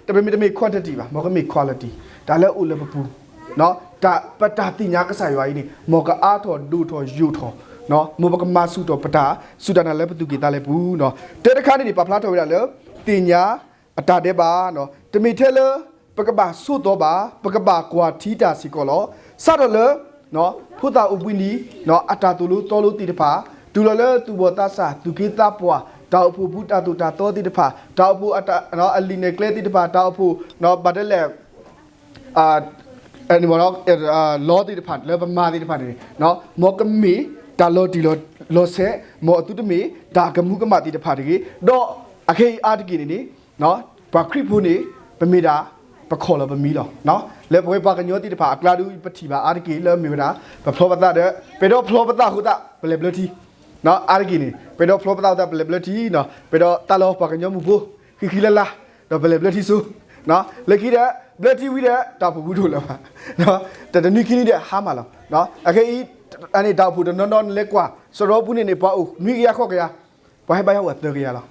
တမ့ၢ် တမ့ၢ် quantity ဘၣ်, မ်ကမ့ၢ် quality တၢ်လၢအအိၣ်လၢပပူၤ ပတၢ်သ့ၣ်ညါကစၢ်ယွၤအံၤန့ၣ် မ်ကအါထီၣ်ဒိၣ်ထီၣ်ယိာ်ထီၣ်, မ်ပကမၤဆူၣ်ထီၣ်ပတၢ်စူၢ်တၢ်နာ်လၢပသူၣ်ကံၢ်သးလဲပူၤ, တၢတခါန့ၣ်န့ၣ် ပာ်ဖျါထီၣ်ဝဲဒၣ်လၢ သ့ၣ်ညါအတၢ်ဒဲးဘး, တမ့ၢ်ထဲလၢ ပကဘၣ်ဆိးသီဘၣ်, ပကဘၣ်ကွၢ်ထံတၢ်စ့ၢ်ကီးလီၤ. စးထီၣ်လၢ ဖိသၣ်အိၣ်ဘှံးနံၤ အတၢ်သိၣ်လိသီလိသ့ၣ်တဖၣ်, တုၤလီၤလၢသူၣ်ဘီၣ်သးစၢ် သူၣ်က့သးပှၢ် တၢ်အိၣ်ဖှိၣ်ပူၤတၢ်သိၣ်တၢ်သီသ့ၣ်တဖၣ်, တၢ်အိၣ်ဖှိၣ်အလံာ်နဲၣ်ကျဲသ့ၣ်တဖၣ်, တၢ်အိၣ်ဖှိၣ် ဘၣ်တဲလဲၣ် လီသ့ၣ်တဖၣ်လၢပမၤသ့ၣ်တဖၣ်န့ၣ် မ်ကမ့ၢ်တၢ်လီၤတံၢ်လီၤဆဲး, မ်အသုတမ့ၢ်တၢ်ကမူကမၣ်သ့ၣ်တဖၣ်တဂ့ၤ. ဒီးအခဲအံၤအါတက့ၢ်န့ၣ်န့ၣ် ပှၤခရံာ်ဖိန့ၣ် ပမ့ၢ်ဒၣ် ပခီၣ်လီၤပမံလီၤ. လၢပဝဲပှၤကညီသ့ၣ်တဖၣ်အကျါဒုး ပထံၣ်ဘၣ်အါတက့ၢ်လၢအမ့ၢ်ဝဲဒၣ် ပဖျီပသးဒီး ပအဲၣ်ဒိးဖျီပသးအဃိသတး ပလဲၤဘျၢထံ အါတက့ၢ်န့ၣ် ပအဲၣ်ဒိးဖျီပသးအဃိသတး ပလဲၤဘျၢထံ, ပအဲၣ်ဒိးတၢ်လီၤပှၤကညီမုၢ်ဖိ ဃံဃံလၤလၤ ဒီးပလဲၤဘျၢထံဆိ, လၢခံဒီး ဘျၢထံဝံၤဒီး တၢ်အိၣ်ဖှိၣ်ပူၤတအိၣ်လၢၤဘၣ်, တနွံခံနွံဒီးဟါမၢ်လီၤ. အခဲအံၤ တၢ်အိၣ်ဖှိၣ်တနီၤနီၤနလဲၤကွၢ် စရီပူၤန့ၣ်န့ၣ် ပှၤအိၣ်နွံကယၤဃိးကယၤ, ပှၤဟဲဘါယွၤအိၣ်သၢကယၤလီၤ.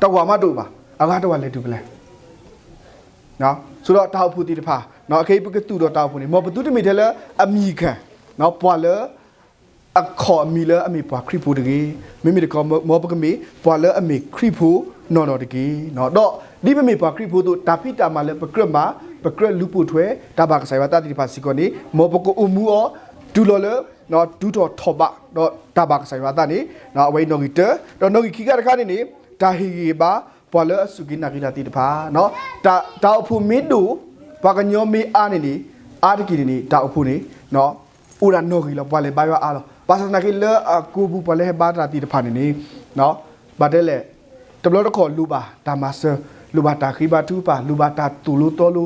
တဝာ်မးတအိၣ်ဘၣ်, အဂၤတဝာ်လဲၤတုၤဖဲလဲၣ်. ဆိဒီးတၢ်အိၣ်ဖှိၣ်သ့ၣ်တဖၣ် အခဲအံၤပကသူၣ်ထီၣ်တၢ်အိၣ်ဖှိၣ်န့ၣ် မ်ပသုတမ့ၢ်ထဲလၢအမံၤခံ ပှၤလၢ အခီၣ်အမံၤလၢအမ့ၢ်ပှၤခရံာ်ဖိတဂ့ၤ. မ့မ့ၢ်တခီ မ်ပကမ့ၢ်ပှၤလၢအမ့ၢ်ခရံာ်ဖိနီၢ်နီၢ်တက့ၢ်. ဒီးဒ်ပမ့ၢ်ပှၤခရံာ်ဖိအသိး တၢ်ဖံးတၢ်မၤလၢပကြၢးမၤ, ပကြၢးလူၤပိာ်ထွဲ တၢ်ဘၣ်ကစၢ်ယွၤအသးသ့ၣ်တဖၣ်စ့ၢ်ကီးန့ၣ် မ်ပကအိၣ်မူအီၤ တုၤလီၤလၢ တူၤထီၣ်ထီၣ်ဘး ဒီးတၢ်ဘၣ်ကစၢ်ယွၤအသးန့ၣ် အဝဲအံၤနီၣ်ဂံၢ်တၢ, ဒီးနီၣ်ဂံၢ်ခံခါတခါန့ၣ်န့ၣ် တၢ်ဟ့ၣ်ဂံၢ်ဟ့ၣ်ဘါ ပှၤလၢအစူၢ်က့ၤနာ်က့ၤတၢ်သ့ၣ်တဖၣ်, တၢ်အိၣ်ဖှိၣ်မ့ၢ်ဒိၣ် ပှၤကညီမ့ၢ်အါန့ၣ်န့ၣ် အါတက့ၢ်န့ၣ်န့ၣ် တၢ်အိၣ်ဖှိၣ်န့ၣ် အိၣ်ဒၣ်နီၣ်ဂံၢ်လီၤ. ပှၤလဲၤဘါယွၤအါလီၤ. ဘၣ်ဆၣ်သနာ်က့လၢအကိာ်ပူၤ ပှၤလၢဟဲဘါတၢ်သ့ၣ်တဖၣ်န့ၣ်န့ၣ် ဘၣ်တဲလဲၣ် တဘျီတခီၣ်လိၣ်ဘၣ်တၢ်မၤစၢၤ, လိၣ်ဘၣ်တၢ်ဃ့ဘါထုကဖၣ်, လိၣ်ဘၣ်တၢ်သိၣ်လိသီလိ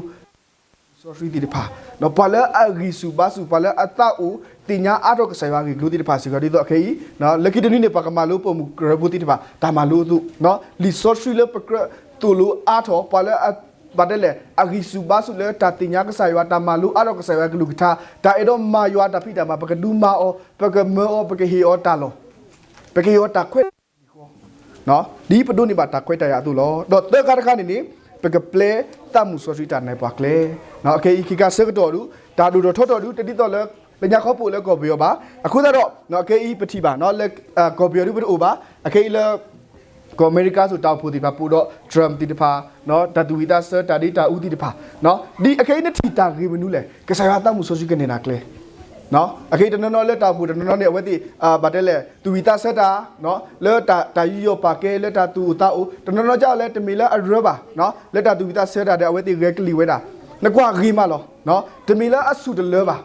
စီဆှံသ့ၣ်တဖၣ်, ဒီးပှၤလၢအဂံၢ်ဆူၣ်ဘါဆူၣ် ပှၤလၢအသးအိၣ်သ့ၣ်ညါအါထီၣ်ကစၢ်ယွၤအဂ့ၢ်အကျိၤသ့ၣ်တဖၣ်စ့ၢ်ကီး ဒ်သိးအခဲအံၤ လၢခံတနွံန့ၣ် ပှၤကမၤလိပိာ်မုၣ်ကရၢဖိသ့ၣ်တဖၣ် တၢ်မၤလိအသိး, လံာ်စီဆှံလၢပကြၢးသိၣ်လိအါထီၣ် ပှၤလၢ ဘၣ်တဲလဲၣ် အဂံၢ်ဆူၣ်ဘါဆူၣ်လၢတၢ်သ့ၣ်ညါကစၢ်ယွၤ တၢ်မၤလိအါထီၣ်ကစၢ်ယွၤကလုၢ်ကထါ တၢ်အဲၣ်ဒိးမၤယွၤတၢ်ဖံးတၢ်မၤ ပကဒုးမၤအီၤ ပကမၢအီၤ ပကဟ့ၣ်အီၤတၢ်လီၢ်, ပကဟ့ၣ်အီၤတၢ်ခွဲးတၢ်ယာ် ဒ်ပဒိးန့ၢ်ဘၣ်တၢ်ခွဲးတၢ်ယာ်အသိးလီၤ. ဒီးသၢခါတခါန့ၣ်န့ၣ် ပကပျဲသးမုၢ်စီဆှံတၢ်နဲၣ်ပှၤကျဲ, အခဲအံၤခံခါဆၢကတီၢ်ဒု တၢ်ဒိၣ်ထီၣ်ထီထီၣ်ဒု တဒ်သိးလၢ လၢညါခီပအိၣ်လၢကီၢ်ပယီၤဘၣ်. အဃိသတးဒီး အခဲအံၤပထံၣ်ဘၣ် လၢကီၢ်ပယီၤဒုပတအိၣ်ဘၣ်. အခဲအံၤလၢ ကီၢ်အမဲရကၤစိၤ တၢ်အိၣ်ဖှိၣ်သ့ၣ်တဖၣ် ပအိၣ်ဒီး Trump သ့ၣ်တဖၣ် တၢ်သူၣ်ဝံၣ်သးဆၢ တၢ်ဒ့တၢ်အူသ့ၣ်တဖၣ် ဒ်အခဲအံၤနထံၣ်တၢ်ဂ့ၤမနုၤလဲၣ် ကစၢ်ယွၤသးမုၢ်စီဆှံကနဲၣ်နၤကျဲ အခဲအံၤတနီၤနီၤလၢတၢ်အိၣ်ဖှိၣ် တနီၤနီၤန့ၣ် အဝဲသ့ၣ် ဘၣ်တဲလဲၣ် သူၣ်ဝံၣ်သးဆၢတၢ် လၢတၢ်ယူးယီၣ်ပာ်ကဲ လၢတၢ်သူၣ်အိၣ်သးအိၣ် တနီၤနီၤကလဲၣ် တမ့ၢ်လၢအရၢဘၣ် လၢတၢ်သူၣ်ဝံၣ်သးဆၢတၢ်ဒီး အဝဲသ့ၣ်ဂဲၤကလံၣ်ဝဲဒၣ် နကွၢ်ဂ့ၤမးလီၤ. တမ့ၢ်လၢအဆူၣ်တလၢဘၣ်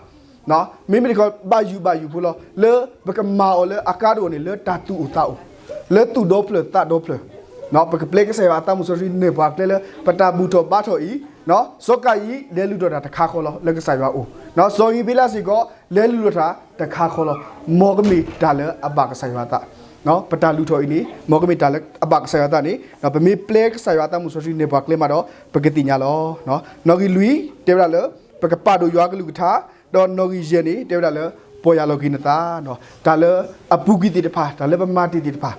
မ့မ့ၢ်တခီ ဘၣ်ယုၢ်ဘၣ်ယုၢ်ဖိလီၤ. လၢပကမၤအီၤလၢအကါဒိၣ်န့ၣ် လၢတၢ်သူၣ်အိၣ်သးအိၣ် လၢသူၣ်ဒီဖျၢၣ်သးဒီဖျၢၣ် ပကပျဲကစၢ်ယွၤအသးမုၢ်စီဆှံနဲၣ်ပှၤကျဲလၢ ပတၢ်ဘူၣ်ထီၣ်ဘါထီၣ်အံၤ စီၤကၤယံၤ လဲၤလုၢ်ထီၣ်တၢ်တခါဃီလီၤ လၢကစၢ်ယွၤအအိၣ်. စီၤဧ့ၤဘ့လးစ့ၢ်ကီး လဲၤလုၢ်ထီၣ်တၢ်တခါဃီလီၤ. မ်ကမ့ၢ်တၢ်လၢအဘၣ်ကစၢ်ယွၤအသး ပတၢ်လုၢ်ထီၣ်အံၤန့ၣ် မ်ကမ့ၢ်တၢ်လၢအဘၣ်ကစၢ်ယွၤအသးန့ၣ် ပမ့ၢ်ပျဲကစၢ်ယွၤအသးမုၢ်စီဆှံနဲၣ်ပှၤကျဲမးဒီး ပကသ့ၣ်ညါလီၤ. နီၣ်ဂံၢ်လွံၢ် တဲဝဲဒၣ်လၢ ပကပာ်ဒိၣ်ယွၤကလုၢ်ကထါ ဒီးနီၣ်ဂံၢ်ယဲၢ်န့ၣ် တဲဝဲဒၣ်လၢ ပီၢ်ယၢ်လီၤက့ၤနသး တၢ်လၢအပူၤကွံာ်သ့ၣ်တဖၣ် တၢ်လၢပမၤတ့ၢ်သ့ၣ်တဖၣ်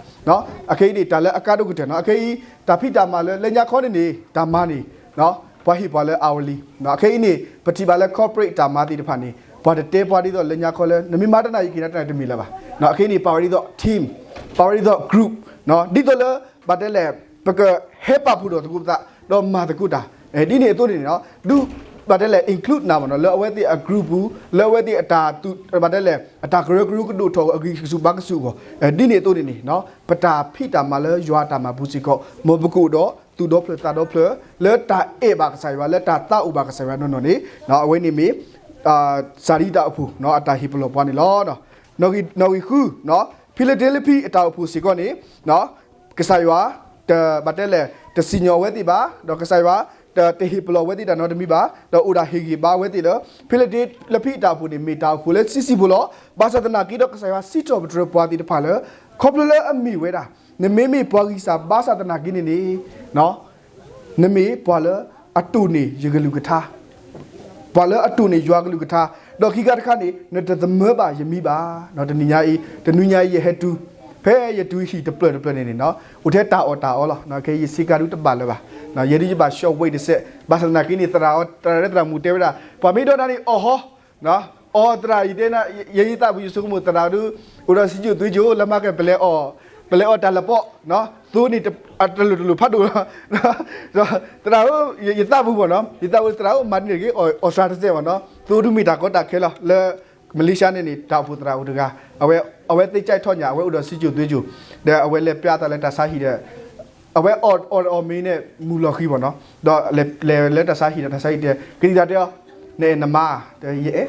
အခဲအံၤန့ၣ် တၢ်လၢအကါဒိၣ်ကတၢၢ်နီၤ အခဲအံၤ တၢ်ဖံးတၢ်မၤလၢလၢညါခီန့ၣ်န့ၣ် တၢ်မၤန့ၣ် ပှၤဟ့ၣ်ပှၤလၢ hourly အခဲအံၤန့ၣ် ပထံၣ်ဘၣ်လၢ corporate တၢ်မၤသ့ၣ်တဖၣ်န့ၣ် ပှၤတတဲပှၤဒ်သိးလၢညါခီလၢ နမ့ၢ်မၤတၢ်နၣ်ရံၣ်က့ၤနၤတၢ်တမ့ၢ်လၢၤဘၣ်. အခဲအံၤန့ၣ် ပာ်ဝဲဒ်သိး team ပာ်ဝဲဒ်သိး group ဒ်သိးလၢ ဘၣ်တဲလဲၣ် ပကဟဲပာ်ဖှိၣ်ထီၣ်သကိးပသး ဒီးမၤသကိးတၢ် ဒ်န့ၣ်အသိးန့ၣ်န့ၣ် ဒုး ဘၣ်တဲလဲၣ် include နၤမ့ၢ်နီၤ လၢအဝဲသ့ၣ်အ group ပူၤ လၢအဝဲသ့ၣ်အတၢ် ဘၣ်တဲလဲၣ် အတၢ်ကရၢကရိကဒိၣ်ထီၣ်အဂံၢ်ဆူၣ်ဘါဆူၣ်အဂီၢ် ဒ်န့ၣ်အသိးန့ၣ်န့ၣ် ပတၢ်ဖံးတၢ်မၤလၢယွၤအတၢ်မၤပူၤစ့ၢ်ကီး မ်ပကအိၣ်ဒီးသူၣ်ဒီဖျၢၣ်သးဒီဖျၢၣ် လၢတၢ်အဲၣ်ဘၣ်ကစၢ်ယွၤ လၢတၢ်သးအိၣ်ဘၣ်ကစၢ်ယွၤနီၢ်နီၢ်န့ၣ် အဝဲန့ၣ်မ့ၢ် စၤရံတၢ်အိၣ်ဖှိၣ် အတၢ်ဟ့ၣ်ပလီၢ်ပှၤန့ၣ်လီၤ. နီၣ်ဂံၢ်ဃု ဖံလဒ့လဖံအတၢ်အိၣ်ဖှိၣ်စ့ၢ်ကီးန့ၣ် ကစၢ်ယွၤ တ ဘၣ်တဲလဲၣ် တစံၣ်ညီၣ်အဝဲသ့ၣ်ဘၣ် ဒီးကစၢ်ယွၤ တ တဟ့ၣ်ပလီၢ်အဝဲသ့ၣ်တၢ်နီတမံၤဘၣ် ဒီးအိၣ်ဒၣ်ဟ့ၣ်ဂံၢ်ဘါအဝဲသ့ၣ်လၢ ဖံလဒ့လဖံအတၢ်အိၣ်ဖှိၣ်န့ၣ် မ့ၢ်တၢ်အိၣ်ဖှိၣ်လၢဆံးဆံးဖိလီၤ. ဘၣ်ဆၣ်သနာ်က့ဒီး ကစၢ်ယွၤစံးထီၣ်ပတြၢၤပှၤသ့ၣ်တဖၣ်လၢ ခီဖျိလၢအမ့ၢ်ဝဲဒၣ် နမ့မ့ၢ်ပှၤဂံၢ်စၢ်ဘါစၢ်သနာ်က့န့ၣ်န့ၣ် နမ့ၢ်ပှၤလၢအတိၢ်န့ၢ်ယကလုၢ်ကထါ ပှၤလၢအတိၢ်န့ၢ်ယွၤကလုၢ်ကထါ ဒီးခံခါတခါန့ၣ် နတသမၢဘၣ်ယမံၤဘၣ်. တနံၤညါအံၤ တနွံညါအံၤယဟဲတုၤ ဖဲယတုၤဟံၣ်တဖျၢၣ်တဖျၢၣ်န့ၣ်န့ၣ် အိၣ်ထဲတၢ်အီၣ်တၢ်အီလီၤ. ခဲအံၤယဆ့ကၤဒုတဘၣ်လၢၤဘၣ်. ယဲဒုယဘၣ် short weight တစဲး ဘၣ်ဆၣ်သနာ်က့န့ၣ် သရၣ်အီၤ သရၣ်ရဲသရၣ်မုၣ်တဲဝဲဒၣ် ပှၤမ့ၢ်ဒီးနၤန့ၣ် အီၣ်ဟီ အီၣ်သရၣ်အံၤတဲ ယဲယသးပူၤယဆိကမိၣ်သရၣ်ဒု အိၣ်ဒီးစံၣ်စိၣ်သွ့စိၣ် လၢမၤကဲၣ် ပလဲၤအီၣ် ပလဲၤအီၣ်တၢ်လၢပီ သိန့ၣ် တလိၣ်တလိၣ်ဖးဒိၣ်လီၤ. သရၣ်ဧၢ ယသးပူၤမ့ၢ်နီၤ ယသးပူၤသရၣ်ဧၢ မၤဒ်န့ၣ်တဂ့ၤ အီၣ်စှၤတစဲးမ့ၢ်နီၤ သိဒုမ့ၢ်တၢ်ကီတၢ်ခဲလီၤ လၢ Malaysia န့ၣ်န့ၣ် တၢ်အိၣ်ဖှိၣ်သရၣ်အိၣ်တဂၤ အဝဲသ့ၣ်ကၠဲးထီၣ်ညၣ် အဝဲအိၣ်ဒီးစံၣ်စိၣ်သွ့စိၣ် ဒီးအဝဲလဲၤပျၢ်သးလၢတၢ်ဆါဟံၣ်ဒီး အဝဲအီၣ်အီၣ်အီၣ်မ့ၤန့ၣ် မုၢ်လီၤဃံမ့ၢ်နီၤ ဒီးလဲၤလၢတၢ်ဆါဟံၣ်ဒီးတၢ်ဆါဟံၣ်တဲ ကသံၣ်သရၣ်တဲအီၤ နအဲၣ်နမါ ယအဲၣ်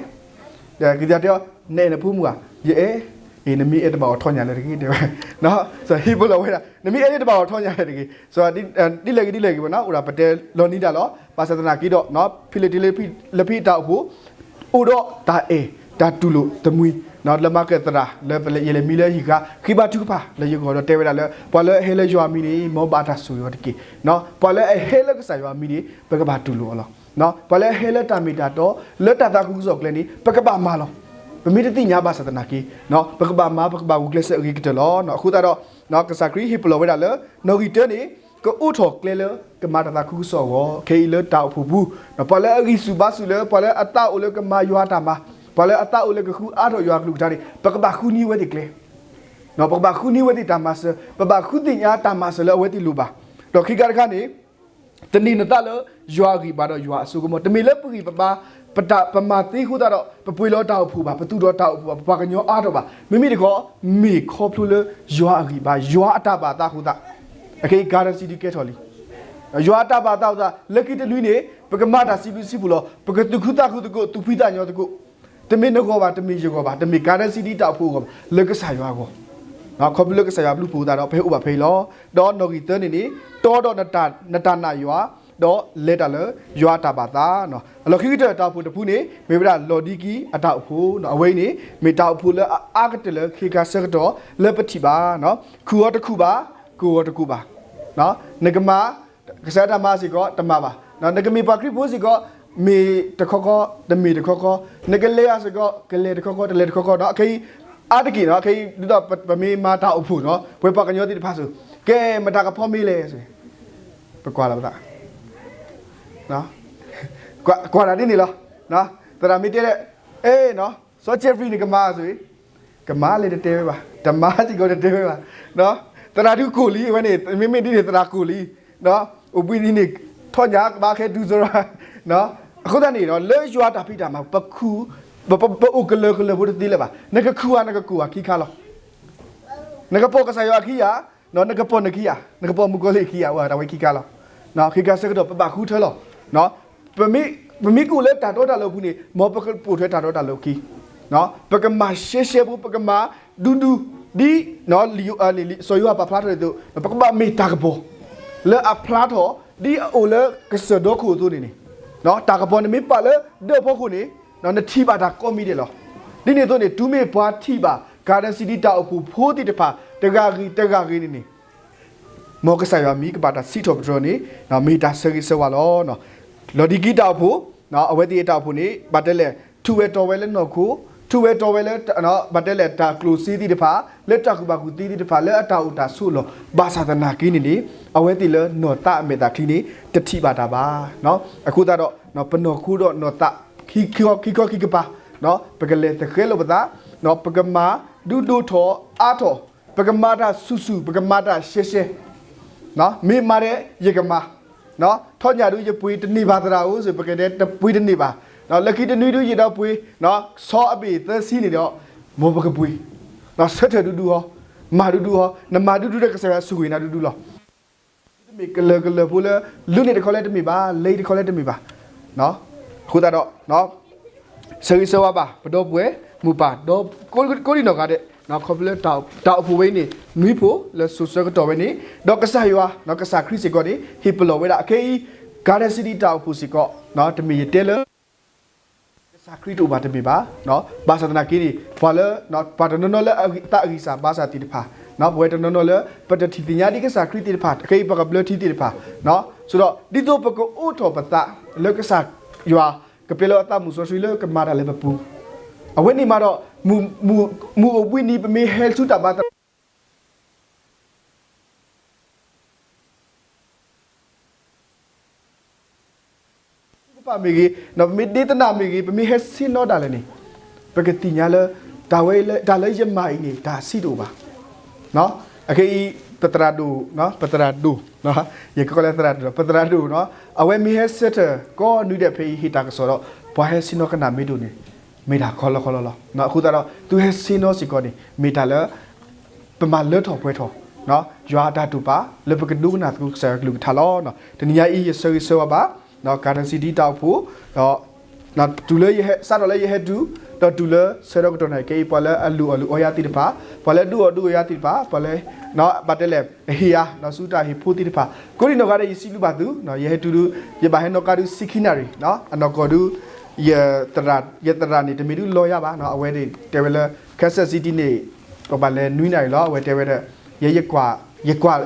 ဒီးကသံၣ်သရၣ်တဲအီၤ နအဲၣ်နဖိမုၣ်ဧါ ယအဲၣ် အ့ နမ့ၢ်အဲၣ်တဘၣ်အီၣ်ထီၣ်ညၣ်လၢၤတဂ့ၤ တဲဝဲ ဟ့ၣ်ပလီၢ်ဝဲဒၣ် နမ့ၢ်အဲၣ်န့ၣ်တဘၣ်အီၣ်ထီၣ်ညၣ်လၢၤတဂ့ၤ ဒ်လဲၣ်ဂ့ၤဒ်လဲၣ်ဂ့ၤမ့ၢ်နီၤ အိၣ်ဒၣ်ပတဲလီၤနံၤဒၣ်လီၤ ဘၣ်ဆၣ်သနာ်က့ဒီး ဖံလဒ့လဖံအတၢ်အိၣ်ဖှိၣ် အိၣ်ဒီးတၢ်အဲၣ် တၢ်တူၢ်လိာ်တမှံၤ လၢမၤကဲၣ်သရၣ် လၢယလဲၤမံလၢဟံၣ်ဃါ ဃ့ဘါထုကဖၣ်လၢယဂီၢ်ဒီးတဲဝဲဒၣ်လၢ ပှၤလၢအဟဲလၢယွၤအမံၤန့ၣ် မ်ဘၣ်တၢ်ဆိၣ်ဂ့ၤအီၤတက့ၢ်. ပှၤလၢအဟဲလၢကစၢ်ယွၤအမံၤန့ၣ် ပကဘၣ်တူၢ်လိာ်အီၤလီၤ. ပှၤလၢအဟဲလၢတၢ်မ့ၢ်တၢ်တီ လၢတၢ်သးခုကစီၣ်ကျဲန့ၣ် ပကဘၣ်မၤလီၤ. ပမ့ၢ်တသ့ၣ်ညါဘၣ်ဆၣ်သနာ်က့ ပကဘၣ်မၤ ပကဘၣ်ဂုာ်ကျဲးစၢးအဂ့ၤကတၢၢ်လီၤ. အဃိသတးဒီး ကစၢ်ခရံာ်ဟ့ၣ်ပလီၢ်ဝဲဒၣ်လၢ နီၣ်ဂံၢ်တၢန့ၣ် ကအိးထီၣ်ကျဲလၢကမၤတၢ်သးခုကစီၣ်အဂီၢ် ခဲအံၤလၢတၢ်အိၣ်ဖှိၣ်ပူၤ ပှၤလၢအဂံၢ်ဆူၣ်ဘါဆူၣ်လၢ ပှၤလၢအသးအိၣ်လၢကမၤယွၤတၢ်မၤ ပှၤလၢအသးအိၣ်လၢကဃုအါထီၣ်ယွၤအကလုၢ်ကထါန့ၣ် ပကဘၣ်ဃုနံၤအဝဲသ့ၣ်ကျဲ, ပကဘၣ်ဃုနံၤအဝဲသ့ၣ်တၢ်မၤစၢၤ, ပဘၣ်ဃုသ့ၣ်ညါတၢ်မၤစၢၤလၢအဝဲသ့ၣ်လိၣ်ဘၣ်. ဒီးခံခါတခါန့ၣ် သန့ၤနသးလၢယွၤအဂံၢ်ဘါဒီးယွၤအစိကမီၤ, တမ့ၢ်လၢပဂံၢ်ပဘါ ပတၢ်ပမၤသ့အဃိသတးဒီး ပပှ့ၤလီၤတၢ်အိၣ်ဖှိၣ်ဘၣ်, ပသူၣ်ထီၣ်တၢ်အိၣ်ဖှိၣ်ဘၣ်, ပပှၤကညီအါထီၣ်ဘၣ်. မ့မ့ၢ်တခီ မ့ၢ်ခီဖျိလၢယွၤအဂံၢ်ဘါ, ယွၤအတၢ်ဘၣ်သးအဃိသတး, အခဲအံၤ Garden City ကဲထီၣ်လံ. ယွၤအတၢ်ဘၣ်သးအဃိသတး လၢခံတနွံန့ၣ် ပကမၤတၢ်စံးဘျုးစံးဖှိၣ်လီၤ, ပကသူၣ်ခုသးခုသကိး, သူၣ်ဖှံသးညီသကိး, တမ့ၢ်နဂီၢ်ဘၣ်, တမ့ၢ်ယဂီၢ်ဘၣ်, တမ့ၢ် Garden City တၢ်အိၣ်ဖှိၣ်အဂီၢ်ဘၣ်, လၢကစၢ်ယွၤအဂီၢ်, ခီဖျိလၢကစၢ်ယွၤဘျုးဖှိၣ်အသးဒီး ပဟဲအိၣ်ဘၣ်ဖဲအံၤလီၤ. ဒီးနီၣ်ဂံၢ်သၢန့ၣ်န့ၣ် တီဒီးနတၢ်နာ်ယွၤ, ဒီးလဲၤတၢ်လၢယွၤအတၢ်ဘၣ်သး. အလီၢ်ခံကတၢၢ်တၢ်အိၣ်ဖှိၣ်တဖုန့ၣ် မ့ၢ်ဝဲဒၣ်လီၤဒံကံအတၢ်အိၣ်ဖှိၣ်, အဝဲအံၤန့ၣ် မ့ၢ်တၢ်အိၣ်ဖှိၣ်လၢအအါကတၢၢ်လၢခ့ခါဆၢကတီၢ်လၢပထံၣ်ဘၣ်. ခူၣ်အီၤတခူၣ်ဘၣ်, ကိၢ်အီၤတကိၢ်ဘၣ်. နကမၤ ကစၢ်ယွၤတၢ်မၤစ့ၢ်ကီး တမၤဘၣ်. နကမ့ၢ်ပှၤခရံာ်ဖိစ့ၢ်ကီး မ့ၢ်တခီခီ, တမ့ၢ်တခီခီ, နကလဲၤယၤစ့ၢ်ကီး ကလဲၤတခီခီ, တလဲၤတခီခီနီၤ. ခဲအံၤ အါတက့ၢ်နီၤ, ခဲအံၤ ဒ်သိးပမ့ၢ်မၤတၢ်အိၣ်ဖှိၣ်နီၤ, ပဝဲပှၤကညီသ့ၣ်တဖၣ်စ့ၢ်, ကဲ မတၤကဖီမ့ၢ်လဲၣ်စ့ၢ်, ပကွၢ်လီၤပသး, ကွၢ်တၢ်ဒ်န့ၣ်လီၤ. သရၣ်မ့ၢ်တဲလၢ အဲ နီၤ, စီၤ Jeffrey န့ၣ်ကမၤစ့ၢ်, ကမၤလဲၣ်တတဲဝဲဘၣ်, တမၤစ့ၢ်ကီးတတဲဝဲဘၣ်. သရၣ်ဒုးကိၢ်လံ အဝဲန့ၣ် မ့မ့ၢ်ဒ်န့ၣ်သရၣ်ကိၢ်လံ, အိၣ်ဘှံးနံၤန့ၣ် ထီၣ်ညၣ်ကဘၣ်ခဲဒူစရီ, အဃိသတးန့ၣ် လၢယွၤတၢ်ဖံးတၢ်မၤ ပခူၣ်, ပအိၣ်ကလၢာ်ကလၢာ်ဖိတသ့လၢၤဘၣ်, နကခူၣ်ဧါ နကကိၢ်ဧါ ခံခါလီၤ. နကပိာ်ကစၢ်ယွၤခံဂၤ, နကပိာ်နခံဂၤ, နကပိာ်မုၣ်ကီၤလံၢ်ခံဂၤ, အိၣ်တၢ်ဝဲခံခါလီၤ. ခံခါဆၢကတီၢ် ပဘၣ်ဃုထၢလီၤ. ပမ့ၢ်ကအိၣ်လၢတၢ်တီတၢ်လိၤအပူၤန့ၣ် မ်ပကပိာ်ထွဲတၢ်တီတၢ်လိၤအခံ, ပကမၤရှဲရှဲဖိ, ပကမၤဒူဒူ, ဒ် စီၤယိၤဟၣ်ပာ်ဖျါထီၣ်ဒ်သိး ပကဘၣ်မ့ၢ်တၢ်ကပီၤ လၢအဖျါထီၣ် ဒ်အအိၣ်လၢကစၢၢ်ဒီခိၣ်အသိးန့ၣ်န့ၣ်, တၢ်ကပီၤန့ၣ်မ့ၢ်ပာ်လၢဒၢးဖီခိၣ်န့ၣ် နထံၣ်ဘၣ်တၢ်ကိးမံၤဒဲးလီၤ. ဒ်န့ၣ်အသိးန့ၣ် တုၤမ့ၢ်ပှၤထံၣ်ဘၣ် Garden City တၢ်အိၣ်ဖှိၣ်ဖိသ့ၣ်တဖၣ် တဂၤဂ့ၤတဂၤဂ့ၤန့ၣ်န့ၣ် မ်ကစၢ်ယွၤမံၤကဘၣ်တၢ်စံးထီၣ်ပတြၢၤန့ၣ် မ့ၢ်တၢ်ဆၢဂ့ၤဆၢဝါလီၤ. လီၤဒံကံတၢ်အိၣ်ဖှိၣ်, အဝဲသ့ၣ်အတၢ်အိၣ်ဖှိၣ်န့ၣ် ဘၣ်တဲလဲၣ် ထူးဝဲတီၤဝဲလၢနီၢ်ခိ, ထူးဝဲတီၤဝဲလၢ ဘၣ်တဲလဲၣ် တၢ်ကျိၣ်စ့သ့ၣ်တဖၣ်, လၢတၢ်ကူၣ်ဘၣ်ကူၣ်သ့သ့ၣ်တဖၣ်, လၢအတၢ်အိၣ်တၢ်ဆိးလီၢ်, ဘၣ်ဆၣ်သနာ်က့န့ၣ်န့ၣ် အဝဲသ့ၣ်လၢနီၢ်သးအမဲာ်သၣ်ချံန့ၣ် တထံၣ်ဘၣ်တၢ်ဘၣ်. အဃိသတးဒီး ပနီၢ်ခိဒီးနီၢ်သး ခံခီခံခီခံကပၤ ပကလဲၤသဃဲလိာ်ပသး, ပကမၤဒုးဒိၣ်ထီၣ်အါထီၣ်, ပကမၤတၢ်ဆူၣ်ဆူၣ်, ပကမၤတၢ်ရှဲရှဲ, မ့ၢ်မၤဒီးယကမၤ, ထီၣ်ညၣ်ဒုးယပှ့ၤတန့ၢ်ဘၣ်သရၣ်ဧၢစ့ၢ် ပကတဲတပှ့ၤတန့ၢ်ဘၣ်, လၢခံတနွံဒုးယဒီးပှ့ၤ ဆီအဘ့ၣ်သၢဆံန့ၣ်ဒီး မ်ပကပှ့ၤ, ဆၢထၢၣ်ဒူဒူဟီ, မၤဒူဒူဟီ, နမၤဒူဒူဒီးကစၢ်ယွၤဆိၣ်ဂ့ၤနၤဒူဒူလီၤ. တမ့ၢ်ကလၢာ်ကလၢာ်ဖိလၢ လုၢ်န့ၢ်တခီလၢတမ့ၢ်ဘၣ်, လဲၤတခီလၢတမ့ၢ်ဘၣ်. အဃိသတးဒီး ဆၢဂ့ၤဆၢဝါဘၣ် ပဒီပုၢ်ဝဲၢ်မိၢ်ပၢ်ဒီး ကိးဒံနီၢ်ဂၤဒဲး ခီဖျိလၢတၢ်အိၣ်ဖှိၣ်ဝဲအံၤန့ၣ် နွံဖှိၣ်လၢစိၤဆၢကတီၢ်ဝဲန့ၣ် ဒီးကစၢ်ယွၤ ကစၢ်ခရံာ်စ့ၢ်ကီးန့ၣ် ဟ့ၣ်ပလီၢ်ဝဲဒၣ် အခဲအံၤ Garden City တၢ်အိၣ်ဖှိၣ်စ့ၢ်ကီး တမ့ၢ်ယတဲလၢ ကစၢ်ခရံာ်တအိၣ်ဘၣ်တမ့ၢ်ဘၣ်, ဘၣ်ဆၣ်သနာ်က့န့ၣ် ပှၤလၢ ပှၤတနီၤနီၤလၢအသးအဂံၢ်စၢ်ဘါစၢ်သ့ၣ်တဖၣ်, ပဝဲတနီၤနီၤလၢ ပတထံၣ်သ့ၣ်ညါဒ်ကစၢ်ခရံာ်သ့ၣ်တဖၣ် ခဲအံၤပှၤကဘျၢထံသ့ၣ်တဖၣ်, ဆိဒီး ဒ်သိးပကအိးထီၣ်ပသးလၢကစၢ်ယွၤ ကပျဲလၢအသးမုၢ်စီဆှံလၢကမၤတၢ်လၢပပူၤ, အဝဲန့ၣ်မးဒီး မုၢ်အိၣ်ဘှံးနံၤ ပမ့ၢ်ဟဲဆူတၢ်ဘါသရၣ် ကပၤမ့ၢ်ဂ့ၤ, ပမ့ၢ်ဒ့သနၢ်မ့ၢ်ဂ့ၤ, ပမ့ၢ်ဟဲဆ့ၣ်နီၤဒၣ်လဲာ်န့ၣ်, ပကသ့ၣ်ညါလၢ တၢ်ဝဲလၢ တၢ်လၢယမၤအံၤန့ၣ် တၢ်ဆံးတအိၣ်ဘၣ်. အခဲအံၤ ပသရၣ်ဒိၣ်, ပသရၣ်ဒိၣ်, ယကကိးလၢသရၣ်ဒိၣ်, ပသရၣ်ဒိၣ်နီၤ, အဝဲမ့ၢ်ဟဲဆၢထၢၣ်ကိးနွံဒဲးဖဲအံၤ ဟ့ၣ်တၢ်ကစီၣ်ဒီး ပှၤဟဲဆ့ၣ်နီၤကနၣ်မ့ၢ်ဒိၣ်န့ၣ် မ့ၢ်တၢ်ခီလီၤခီလီၤလီၤ. အဃိသတးဒီး သုဟဲဆ့ၣ်နီၤစ့ၢ်ကီးန့ၣ် မ့ၢ်တၢ်လၢ ပမၤလၢထီၣ်ပှဲၤထီၣ် ယွၤအတၢ်တိာ်ပာ် လၢပကဒိကနၣ်သကိးကစၢ်ယွၤကလုၢ်ကထါလီၤ. တနံၤညါအံၤ ယဆၢဂ့ၤဆၢဝါဘၣ် Garden City တၢ်အိၣ်ဖှိၣ် ဒီး တုၤလၢယဟဲ စးထီၣ်လၢယဟဲတုၤ ဒီးတုၤလၢဆၢထီၣ်ကတီၢ်န့ၣ် ခဲအံၤပှၤလၢအလုၢ်အီၣ်လုၢ်အီယၤသ့ၣ်တဖၣ်, ပှၤလၢဒုးအီၣ်ဒုးအီယၤသ့ၣ်တဖၣ်, ပှၤလၢ ဘၣ်တဲလဲၣ် ဟ့ၣ်ယၤ ဆူတၢ်ဟ့ၣ်ဖိသ့ၣ်တဖၣ် ကိးဒံနီၢ်ဂၤဒဲး ယစံးဘျုးဘၣ်သု, ယဟဲတုၤဒုး ယဘၣ်ဟဲနီၣ်ကါဒုးဆံခံနၣ်ရံၣ်, အနီၢ်ကီၢ်ဒုး ယသရၣ် ယသရၣ်န့ၣ် တမ့ၢ်ဒုးလီယၤဘၣ်, အဝဲန့ၣ်တဲဝဲလၢ Kansas City န့ၣ် ပဘၣ်လဲၤနွံနၣ်ရံၣ်လီၤ. အဝဲတဲဝဲဒီး ယဲယကွၢ် ယကွၢ်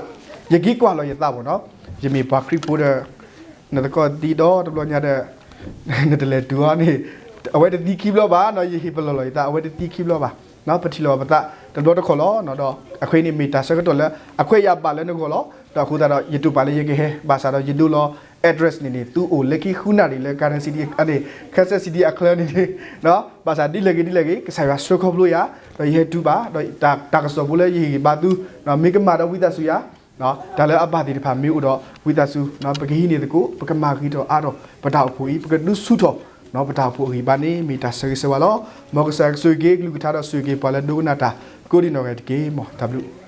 ယက့ၤကွၢ်လီၤယသးဘၣ်နီၤ, ယမ့ၢ်ပှၤခရံာ်ဖိဒီး နသကိးသံဒီတဘျီညါဒီး နတလဲၤတုၤအီၤန့ၣ် အဝဲတသံခံဘျီဘၣ်နီၤ, ယဟ့ၣ်ပလီၢ်လီၤယသး အဝဲတသံခံဘျီဘၣ်, ပထံၣ်လီၤပသးတဘျီတခီၣ်လီၤ. ဒီးအဃိန့ၣ်မ့ၢ်တၢ်ဆၢကတီၢ်လၢအခွဲးယာ်ဘၣ်လၢနဂီၢ်လီၤ. ဒီးအဃိသတးဒီး ယတိာ်ပာ်လၢယကဟဲ ဘၣ်ဆၣ်ဒီးယဒိလီၤ address န့ၣ်န့ၣ် သုအိၣ်လၢခံဃုနၣ်ရံၣ်လၢ Garden City န့ၣ် Kansas City အချၢန့ၣ်န့ၣ် ဘၣ်ဆၣ်ဒ်လဲၣ်ဂ့ၤဒ်လဲၣ်ဂ့ၤ ကစၢ်ယွၤဆှၢခီဖျိယၤ ဒီးယဟဲတုၤဘၣ် ဒီးတၢ်ကစီၣ်ဖိလၢယဟ့ၣ်ဂံၢ်ဘါသု မ့ၢ်ကမၣ်ဒီးဝံသးစူၤယၤ တၢ်လၢအဘၣ်သ့ၣ်တဖၣ်မ့ၢ်အိၣ်ဒီးဝံသးစူၤ ပကဟံးန့ၢ်သကိး ပကမၤဂ့ၤထီၣ်အါထီၣ်ပတၢ်အိၣ်ဖှိၣ်အံၤ ပကဒုးဆူၣ်ထီၣ် ပတၢ်အိၣ်ဖှိၣ်အဂံၢ်ဘါန့ၣ် မ့ၢ်တၢ်ဆၢဂ့ၤဆၢဝါလီၤ. မ်ကစၢ်ယွၤကဆိၣ်ဂ့ၤက့ၤကလုၢ်ကထါဒီးဆိၣ်ဂ့ၤက့ၤပှၤလၢဒိကနၣ်တၢ်ကိးဒံးနီၢ်ဂၤဒဲးတက့ၢ်. မ်တၢ်ဘျုး